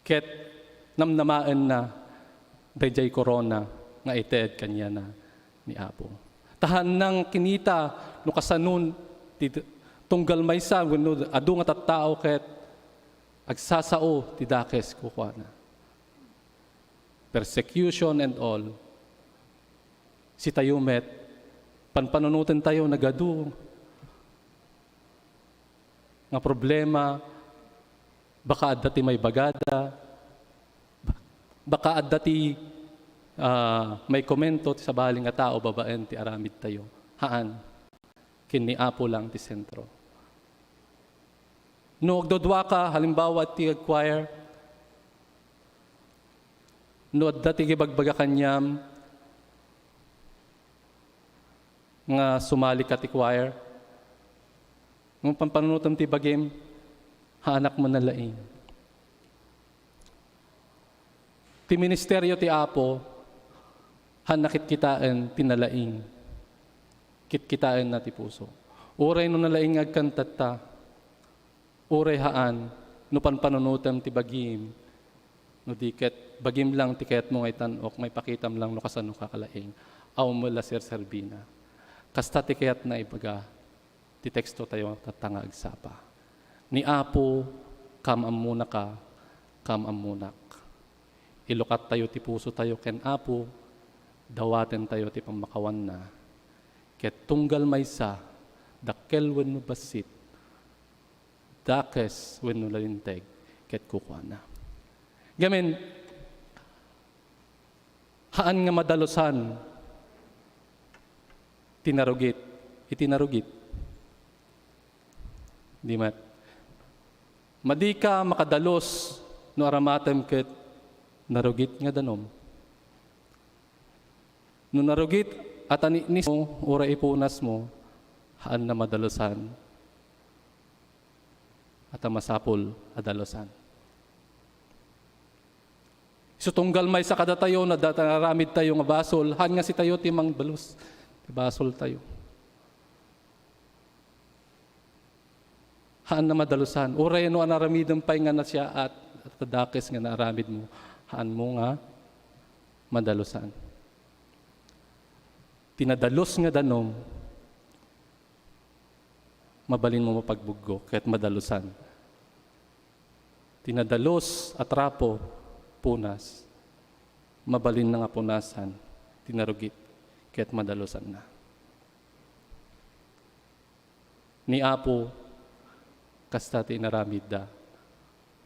Ket namnamaenna daydiay korona nga ited kaniana ni Apo. Ta haanna nga kinita no kasanon ti tunggal maysa wenno adu nga tattao ket agsasao ti dakes kukuana. Persecution and all. Sitayo met, panpanunotentayo nagadu nga problema, baka adda ti maibagada, baka adda ti, ah, maikomento ti sabali nga tao babaen ti aramidtayo. Haan. Ken ni Apo lang ti sentro. No agduaduaka, halimbawa, ti ag-choir, no adda ti ibagbaga kaniam nga sumali ka ti choir, ngem panpanunotem ti bagim, haanak met nalaing. Ti ministerio ti Apo, haanna kitkitaen ti nalaing. Kitkitaenna ti puso. Uray no nalaing nga agkantatta, uray haan, no panpanunotem ti bagim, no di ket bagim lang ti kayatmo nga itan-ok, maipakitam lang no kasano ka kalaing, awan met la serserbina. Kasta ti kayatna ibaga ti teksto tayo tatta nga agsapa. Ni Apo, kaam-ammonaka, kaam-ammonak. Ilukattayo ti pusotayo ken Apo, dawatentayo ti pammakawanna. Ket tunggal maysa, dakkel wenno bassit, dakes wenno nalinteg, ket kukuana. Gamin, haan nga madalusan ti narugit, iti narugit. Di met. Madika makadalus no aramatem ket narugit nga danum. No narugit a taniknismo, uray ipunasmo, haan na madalusan, a ta masapul a dalusan. Isu tunggal maysa kadatayo, nadda-, naaramidtayo nga basol, haan nga sitayo ti mangdalus ti basoltayo. Haan na madalusan. Uray no anaramidem pay nga nasiaat, dakes nga naaramidmo, haanmo nga madalusan. Ti nadalus nga danum, mabalinmo mapagbuggo ket madalusan. Ti nadalus a trapo, punas, mabalinna nga punasan ti narugit ket madalusanna. Ni Apo, kasta ti inaramidda,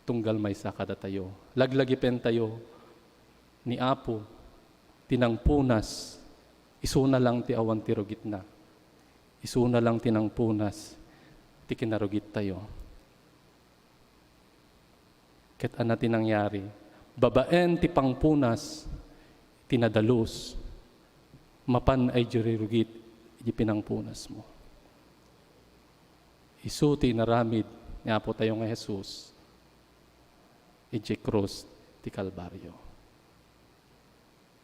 tunggal maysa kadatayo. Laglagipentayo, ni Apo, ti nangpunas, isuna lang ti awan ti rugitna. Isuna lang ti nangpunas, ti kinarugittayo. Ket ania ti nangyari? Babaen ti pangpunas, ti nadalus, mapan ay di rugit di pinangpunasmo. Isu ti inaramid ni Apo tayo nga Jesus idiay krus ti Kalbario.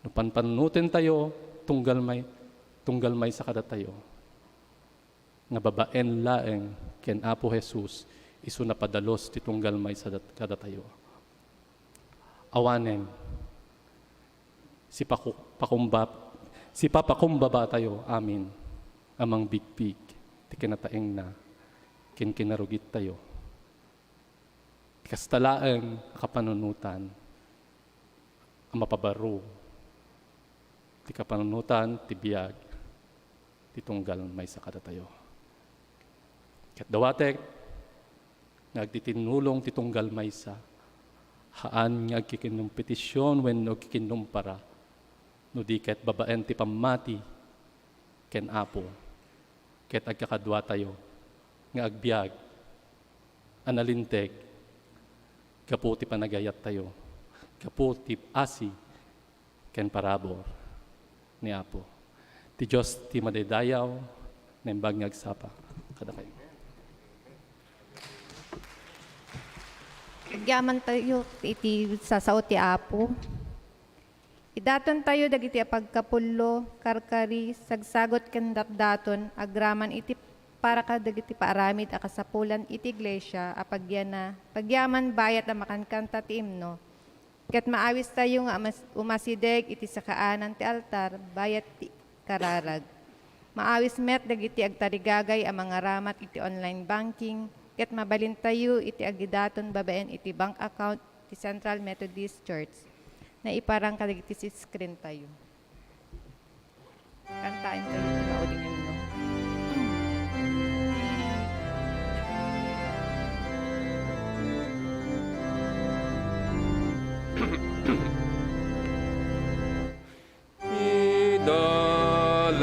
No panpanunotentayo, tunggal may-, tunggal maysa kadatayo, nga babaen laeng ken Apo Jesus, isu napadalus ti tunggal maysa dat-, kadatayo. Awanen, sipaku-, pakumbab-, sipapakumbabatayo amin a mangbigpig ti kinataengna ken kinarugittayo. Ti kasta laeng a kapanunotan a mapabaro ti kapanunotan ti biag ti tunggal maysa kadatayo. Ket dawatek nga agtitinnulong ti tunggal maysa, haan nga agkikinumpetision wenno agkikinumpara, no di ket babaen ti pammati ken Apo, ket agkakaduatayo nga agbiag a nalinteg gapu ti panagayattayo, gapu ti asi ken parabur ni Apo. Ti Dios ti madaydayaw, naimbag nga agsapa kadakayo. Agyamantayo iti sasao ti Apo. Idatontayo dagiti apagkapullo, karkari, sagsagut ken datdaton agraman iti para kadagiti paaramid a kasapulan iti iglesia a pagyana-, pagyaman bayat a makankanta ti imno, ket maawistayo nga umas-, umasideg iti sakaanan ti altar bayat ti kararag. Maawis met dagiti agtarigagay a mangaramat iti online banking, ket mabalintayo iti agidaton babaen iti bank account ti Central Methodist Church. Naiparang kadagiti screen tayo. Kantaentayo ti maudinganno.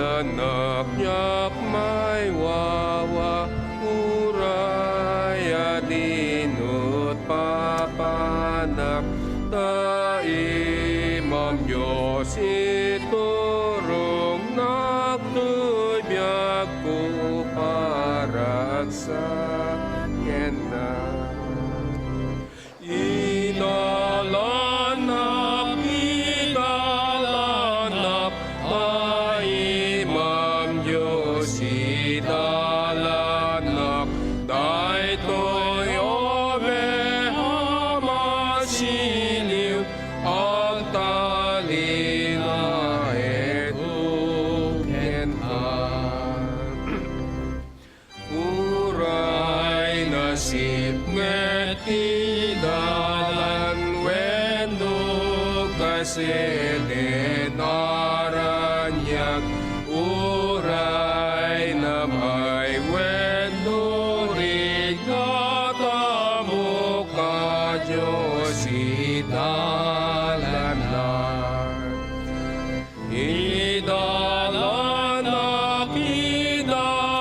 Idalanak, maywawa, uray adinot papanak, ta Imam Dios iturongnak toy biagko paragsak kennak. Idalanak, idalanak, a Imam Dios, idalanak, daytoy oveha masiliw, agtalinaedto kenka. Uray nasip Ti dalan wenno kasenen a raniag, uray namay wenno riknatamoka, Dios, idalanak. Idalanak, idalanak,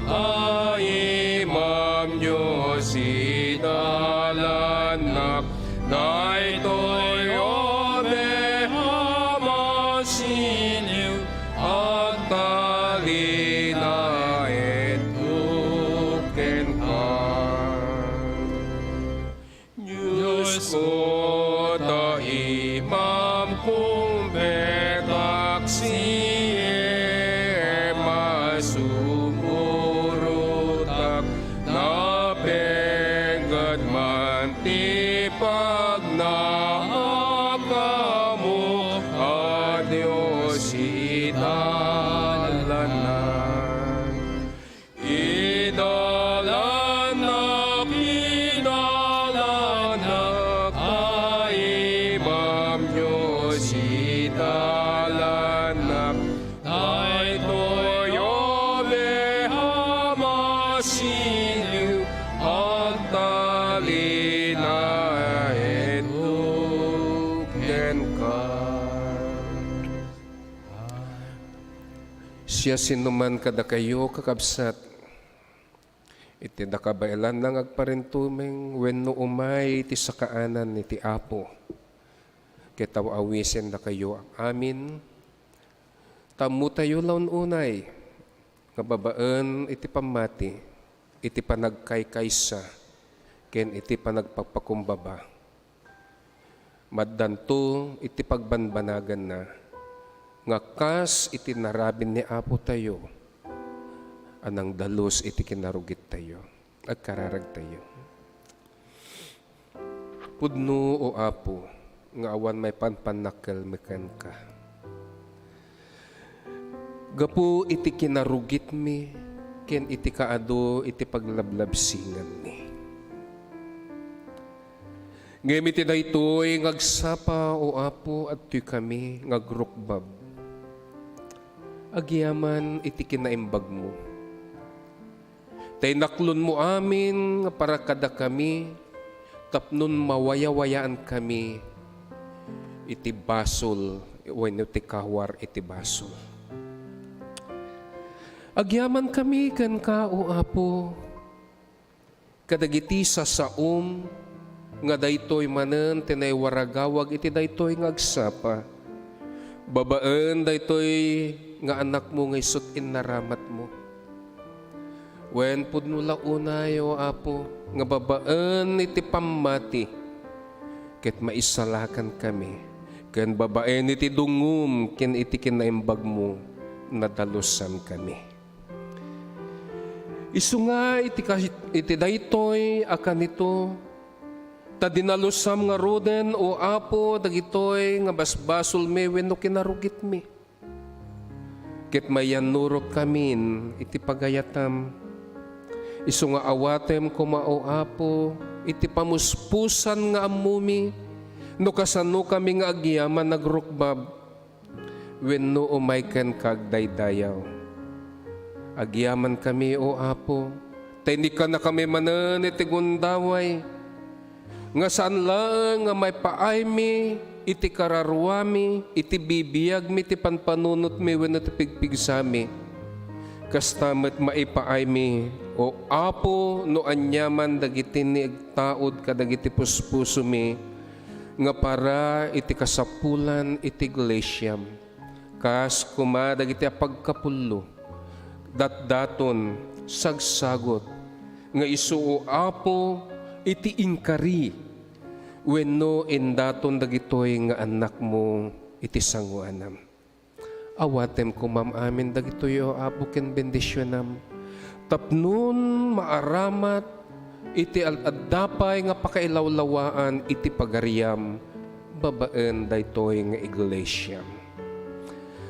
ta Imam Dios, idalanak. Daytoy obeha masiliw, agtalinaedto kenka. Diosko, ta Imam, kumbet ak siem a sumurotak, napenggad man ti pagnaakamo, a Dios, idalanak. Idalanak, idalanak, a Imam Dios, idalanak. Daytoy obeha masiliw, agtalinaedto kenka. Siasinoman kadakayo, kakabsat, iti nakabaelanna nga agparintumeng wenno umay iti sakaanan iti Apo, ket aw-awisendakayo amin, ta ammotayo la un-unay nga babaen iti pammati, iti panagkaykaysa, ken iti panagpakpakumbaba, maaddanto iti pagbanbanaganna nga kas iti narabin ni Apotayo a nangdalus iti kinarugittayo. Agkararagtayo. Pudno, O Apo, nga awan maipan pannakkelmi kenka. Gapu iti kinarugitmi ken iti kaadu iti paglablabsinganmi. Ngem iti daytoy nga agsapa, O Apo, adtoykami nga agrukbab agyamanen iti kinaimbagmo. Ta inaklonmo amin nga para kadakami tapno mawayawayaankami iti basol wenno ti kawar iti basol. Agyamankami kenka, O Apo, kadagiti sasaom nga daytoy manen ti naiwaragawag iti daytoy nga agsapa, babaen daytoy nga anakmo nga isut' innaramatmo. Wen pudno la unay, O Apo, nga babaen iti pammati, ket maisalakankami, ken babaen iti dungngom ken iti kinaimbagmo, nadalusankami. Isu nga iti kas-, iti daytoy a kanito, ta dinalusam ngaruden, O Apo, dagitoy nga basbasolmi wenno kinarugitmi. Ket mayannurotkamin iti pagayatam. Isu nga awatem koma, O Apo, iti pamuspusan nga ammomi, no kasanokami nga agyaman nagrukbab, wenno umay kenka agdaydayaw. Agyamankami, O Apo, ta inikkanakami manen iti gundaway, nga saan laeng nga maipaaymi iti kararuami, iti bibiagmi, iti panpanunotmi wenno ti pigpigsami. Kasta met maipaaymi, O Apo, no aniaman dagiti nagtaud kadagiti puspusomi, nga para iti kasapulan iti iglesiam. Kas koma dagiti apagkapullo, datdaton, sagsagot, nga isu, O Apo, iti inkari, wenno indaton dagitoy nga annakmo iti sangoanam. Awatem komam amin dagitoy, O Apo, ken bendisionam, tapnon maaramat iti ad-adda pay nga pakailawlawaan iti pagariam babaen daytoy nga iglesiam.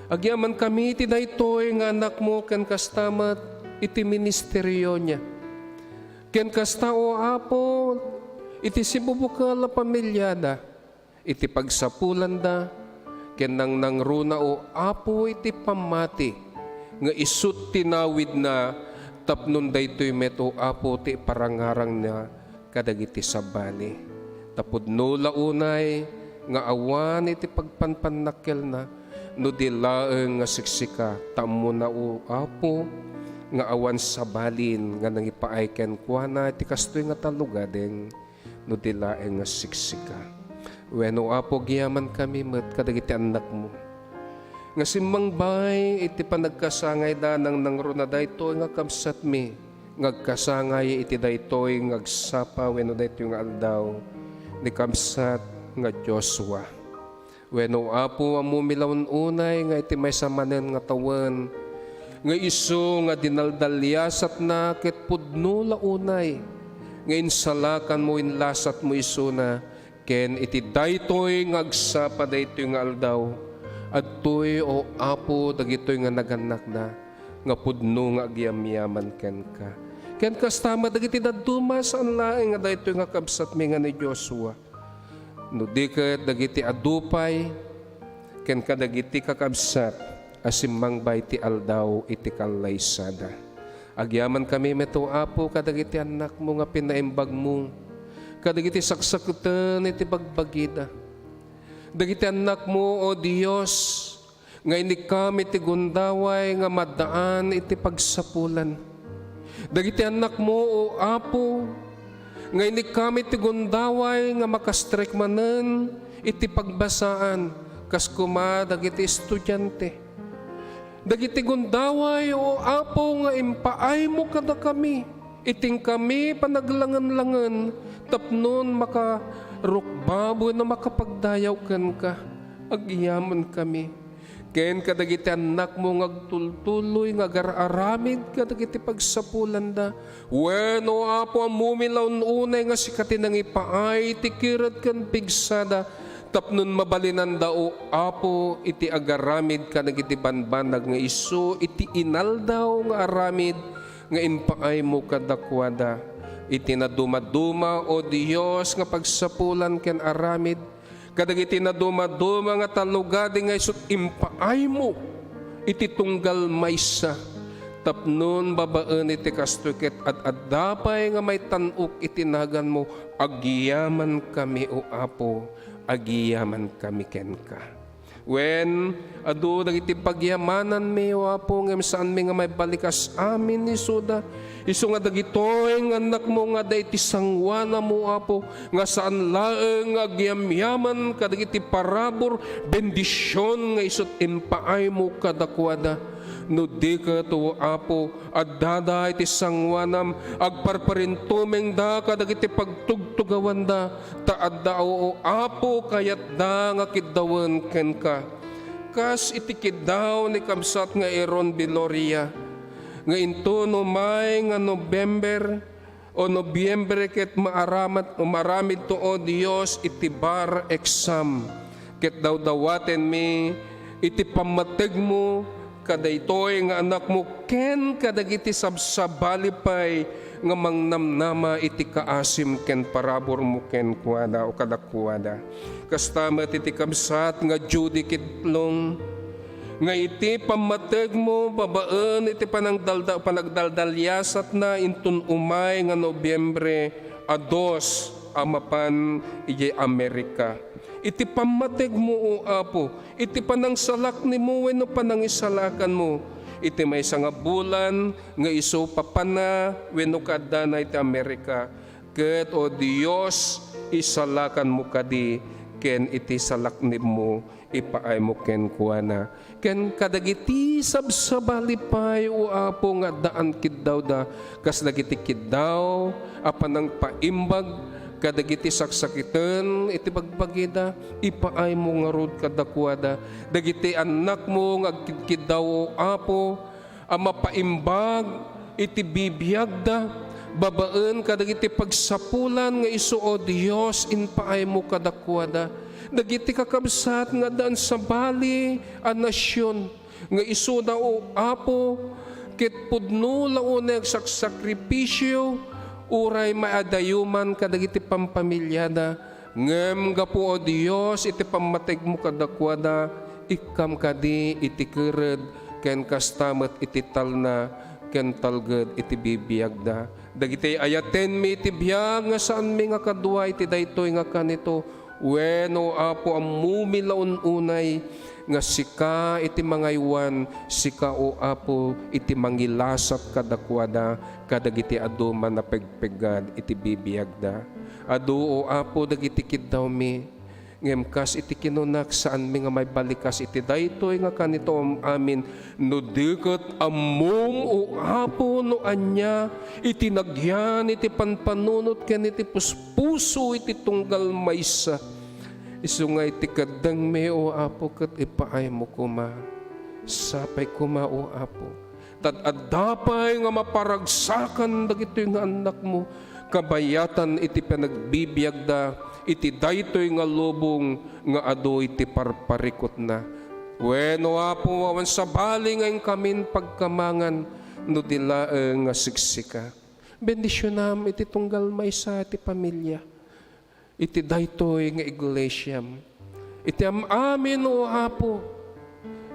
Agyamankami iti daytoy nga anakmo ken kasta met iti ministerionia. Ken kasta, O Apo, iti sibubukel a pamiliada, iti pagsapulanda, ken nangnangruna, O Apo, iti pammati nga isut' ti nawidna, tapno daytoy met, O Apo, ti iparangarangna kadagiti sabali. Ta pudno la unay nga awan iti pagpanpannakkelna no di laeng nga siksika, ta ammona, O Apo, nga awan sabalin nga nangipaay kenkuana iti kastoy nga tallogadeng no di laeng nga siksika. Wen, O Apo, agyamankami met kadagiti annakmo nga simmangbay iti panagkasangayda, nangnangruna daytoy nga kabsatmi nga agkasangay iti daytoy nga agsapa wenno daytoy nga aldaw ni kabsat nga Joshua. Wenno, Apo, ammomi la unay nga iti maysa manen nga tawen nga isu nga dinaldaliasatna ket pudno la unay nga insalakanmo, inlasatmo isuna, ken iti daytoy nga agsapa daytoy nga aldaw, adtoy, O Apo, dagitoy nga nagannakna nga pudno nga agyamyaman kenka. Ken kasta met dagiti dadduma, saan laeng nga daytoy nga kabsatmi nga ni Joshua, no di ket dagiti adu pay ken kadagiti kakabsat a simmangbay ti aldaw iti kallaysada. Agyamankami met, O Apo, kadagiti annakmo nga pinaimbagmo kadagiti saksakiten iti bagbagida. Dagiti annakmo, O Dios, nga inikkam iti gundaway nga maddaan iti pagsapulan. Dagiti annakmo, O Apo, nga inikkam iti gundaway nga makastrek manen iti pagbasaan, kas koma dagiti estudiante. Dagiti gundaway, O Apo, nga impaaymo kadakami, itingkami panaglangen-langen tapnon makarukbab wenno makapagdayaw kenka. Agyamankami. Ken kadagiti annakmo nga agtultuloy nga agar-aramid kadagiti pagsapulanda. Wen, O Apo, ammomi la unay nga sika ti nangipaay ti kired ken pigsada, tapnon mabalinanda, O Apo, iti agaramid kadagiti banbanag nga isu iti inaldaw nga aramid nga impaaymo kadakuada. Iti nadumaduma, O Dios, nga pagsapulan ken aramid, kadagiti nadumaduma nga tallogadeng nga isut' impaaymo iti tunggal maysa, tapnon babaen iti kastoy ket ad-adda pay nga maitan-ok iti naganmo. Agyamankami, O Apo, agyamankami kenka. Wen, adu dagiti pagyamananmi, O Apo, ngem saanmi nga maibalikas amin isuda. Isu nga dagitoy nga annakmo nga adda iti sangoanam, O Apo, nga saan laeng nga agyamyaman kadagiti parabur, bendision nga isut' impaaymo kadakuada. No di ket, O Apo, addada iti sangoanam, agparparintumengda kadagiti pagtugtugawanda, ta adda, O Apo, kayatda nga kiddawen kenka. Kas iti kiddaw ni kabsat nga Aaron Viloria, nga inton umay nga November o Nobyembre ket maaramat-, maaramidto, O Dios, iti bar exam. Ket dawdawatenmi iti pammategmo kadaytoy nga anakmo ken kadagiti sabsabali pay nga mangnamnama iti kaasim ken paraburmo kenkuana o kadakuada. Kasta met iti kabsat nga Judy Kidlong, nga iti pammategmo babaen iti panangdalda-, panagdaldaliasatna inton umay nga Nobyembre a dos a mapan idiay Amerika. Iti pammategmo, O Apo, iti panangsalaknibmo wenno panangisalakanmo iti maysa nga bulan nga isu papanna wenno kaaddana iti Amerika, ket, O Dios, isalakanmo kadi ken iti salaknibmo ipaaymo kenkuana, ken kadagiti sabsabali pay, O Apo, nga addaan kiddawda, kas dagiti kiddaw a panangpaimbag kadagiti saksakiten iti bagbagida, ipaaymo ngarud kadakuada. Dagiti annakmo nga agkidkiddaw, O Apo, a mapaimbag iti bibiagda babaen kadagiti pagsapulan nga isu, O Dios, impaaymo kadakuada. Dagiti kakabsat nga addaan sabali a nasion nga isuda, O Apo, ket pudno la unay agsaksakripisio uray maadayuman kadagiti pampamiliada, ngem gapu, O Dios, iti pammategmo kadakuada, ikkam kadi iti kered ken kasta met iti talna ken talged iti bibiagda. Dagiti ayatenmi iti biag nga saanmi nga kadua iti daytoy nga kanito, wen, O Apo, ammomi la un-unay nga sika iti mangaywan, sika, O Apo, iti mangilasat kadakuada kadagiti adu manapegpeggad iti bibiagda. Adu, O Apo, dagiti kiddawmi, ngem kas iti kinunak, saanmi nga maibalikas iti daytoy nga kanito am-amin. No di ket ammom, O Apo, no ania iti nagyan iti panpanunot ken iti puspuso iti tunggal maysa, isu nga iti keddengmi, O Apo, ket ipaaymo koma. Sapay koma, O Apo, ta adda pay nga maparagsakan dagitoy nga annakmo kabayatan iti panagbibiagda iti daytoy nga lubong nga adu iti parparikutna. Wen, O Apo, awan sabali nga inkamin pagkamangan no di laeng nga siksika. Bendisionam iti tunggal maysa ti familia, iti daytoy nga iglesiam, iti am-amin, O Apo,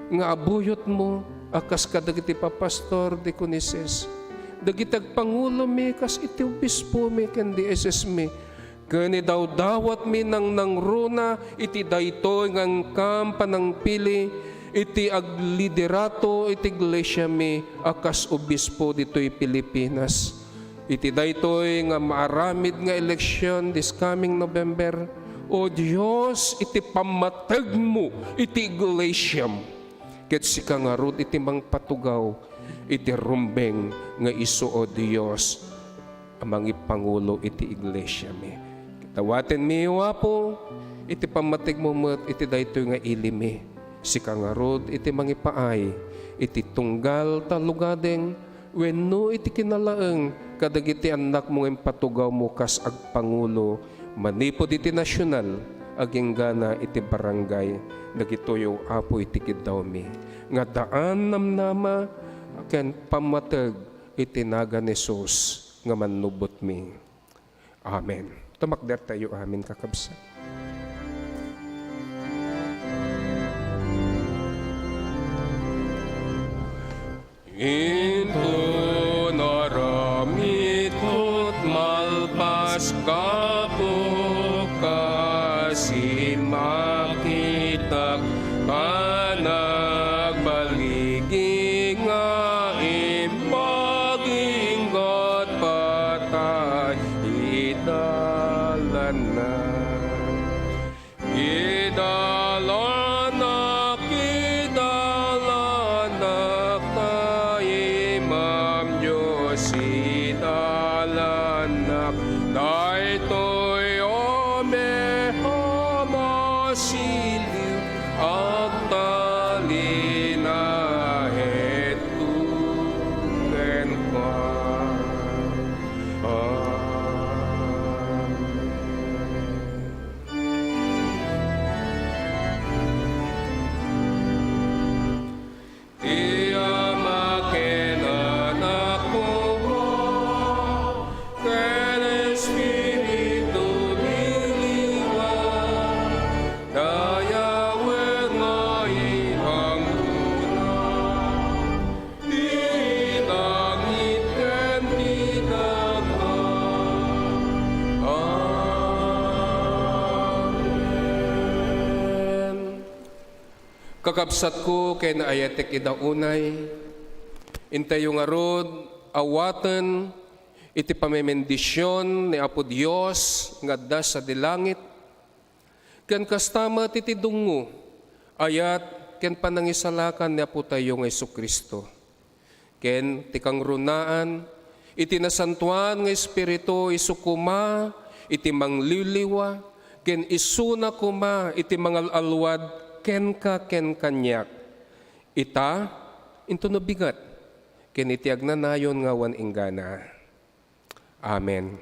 nga abuyotmo a kas kadagiti papastor, diaconesses, dagiti agpangulomi kas iti obispomi ken diocesesmi, ken idawdawatmi nangnangruna iti daytoy nga inkam panangpili iti agliderato iti iglesiami a kas obispo ditoy Pilipinas. Iti daytoy nga maaramid nga eleksion this coming November, O Dios, iti pammategmo iti iglesiam, ket sika ngarud iti mangpatugaw iti rumbeng nga isu, O Dios, a mangipangulo iti iglesiami. Dawatenmi, O Apo, iti pammategmo met iti daytoy nga ilimi. Sika ngarud iti mangipaay iti tunggal ta lugadeng wenno iti kinalaeng kadagiti annakmo nga impatugawmo kas agpangulo manipud iti nasional agingga iti barangay. Dagitoy, O Apo, iti kiddawmi nga daan namnama ken pammateg iti nagan Jesus nga Mannubotmi. Amen. Tumakdertayo amin, kakabsat. Inton aramidko malpas, Apo, kas immakitak, panagbaligi nga imbag, inggat patay, idalanak. Idalanak, idalanak, ta Imam Dios, idalanak. Daytoy a masiliw, agtalinaedto kenka. Amen. Ti Ama ken Anak koma, ken Espiritu ti liwa, dayawen nga ipanggona ti langit ken ti daga. Amen. Kakabsatko ken ayatek ida unay, intayo ngarud awaten iti pamemendisyon ni Apo Dios nga adda sadi langit, ken kasta met iti dungngo, ayat, ken panangisalakan ni Apotayo nga Jesu-Cristo. Ken ti kangrunaan iti Nasantoan nga Espiritu isu koma iti mangliwliwa, ken isuna koma iti mangal-alwad kenka ken kaniak. Ita, intono bigat, ken iti agnanayon nga awan inggana. Amen.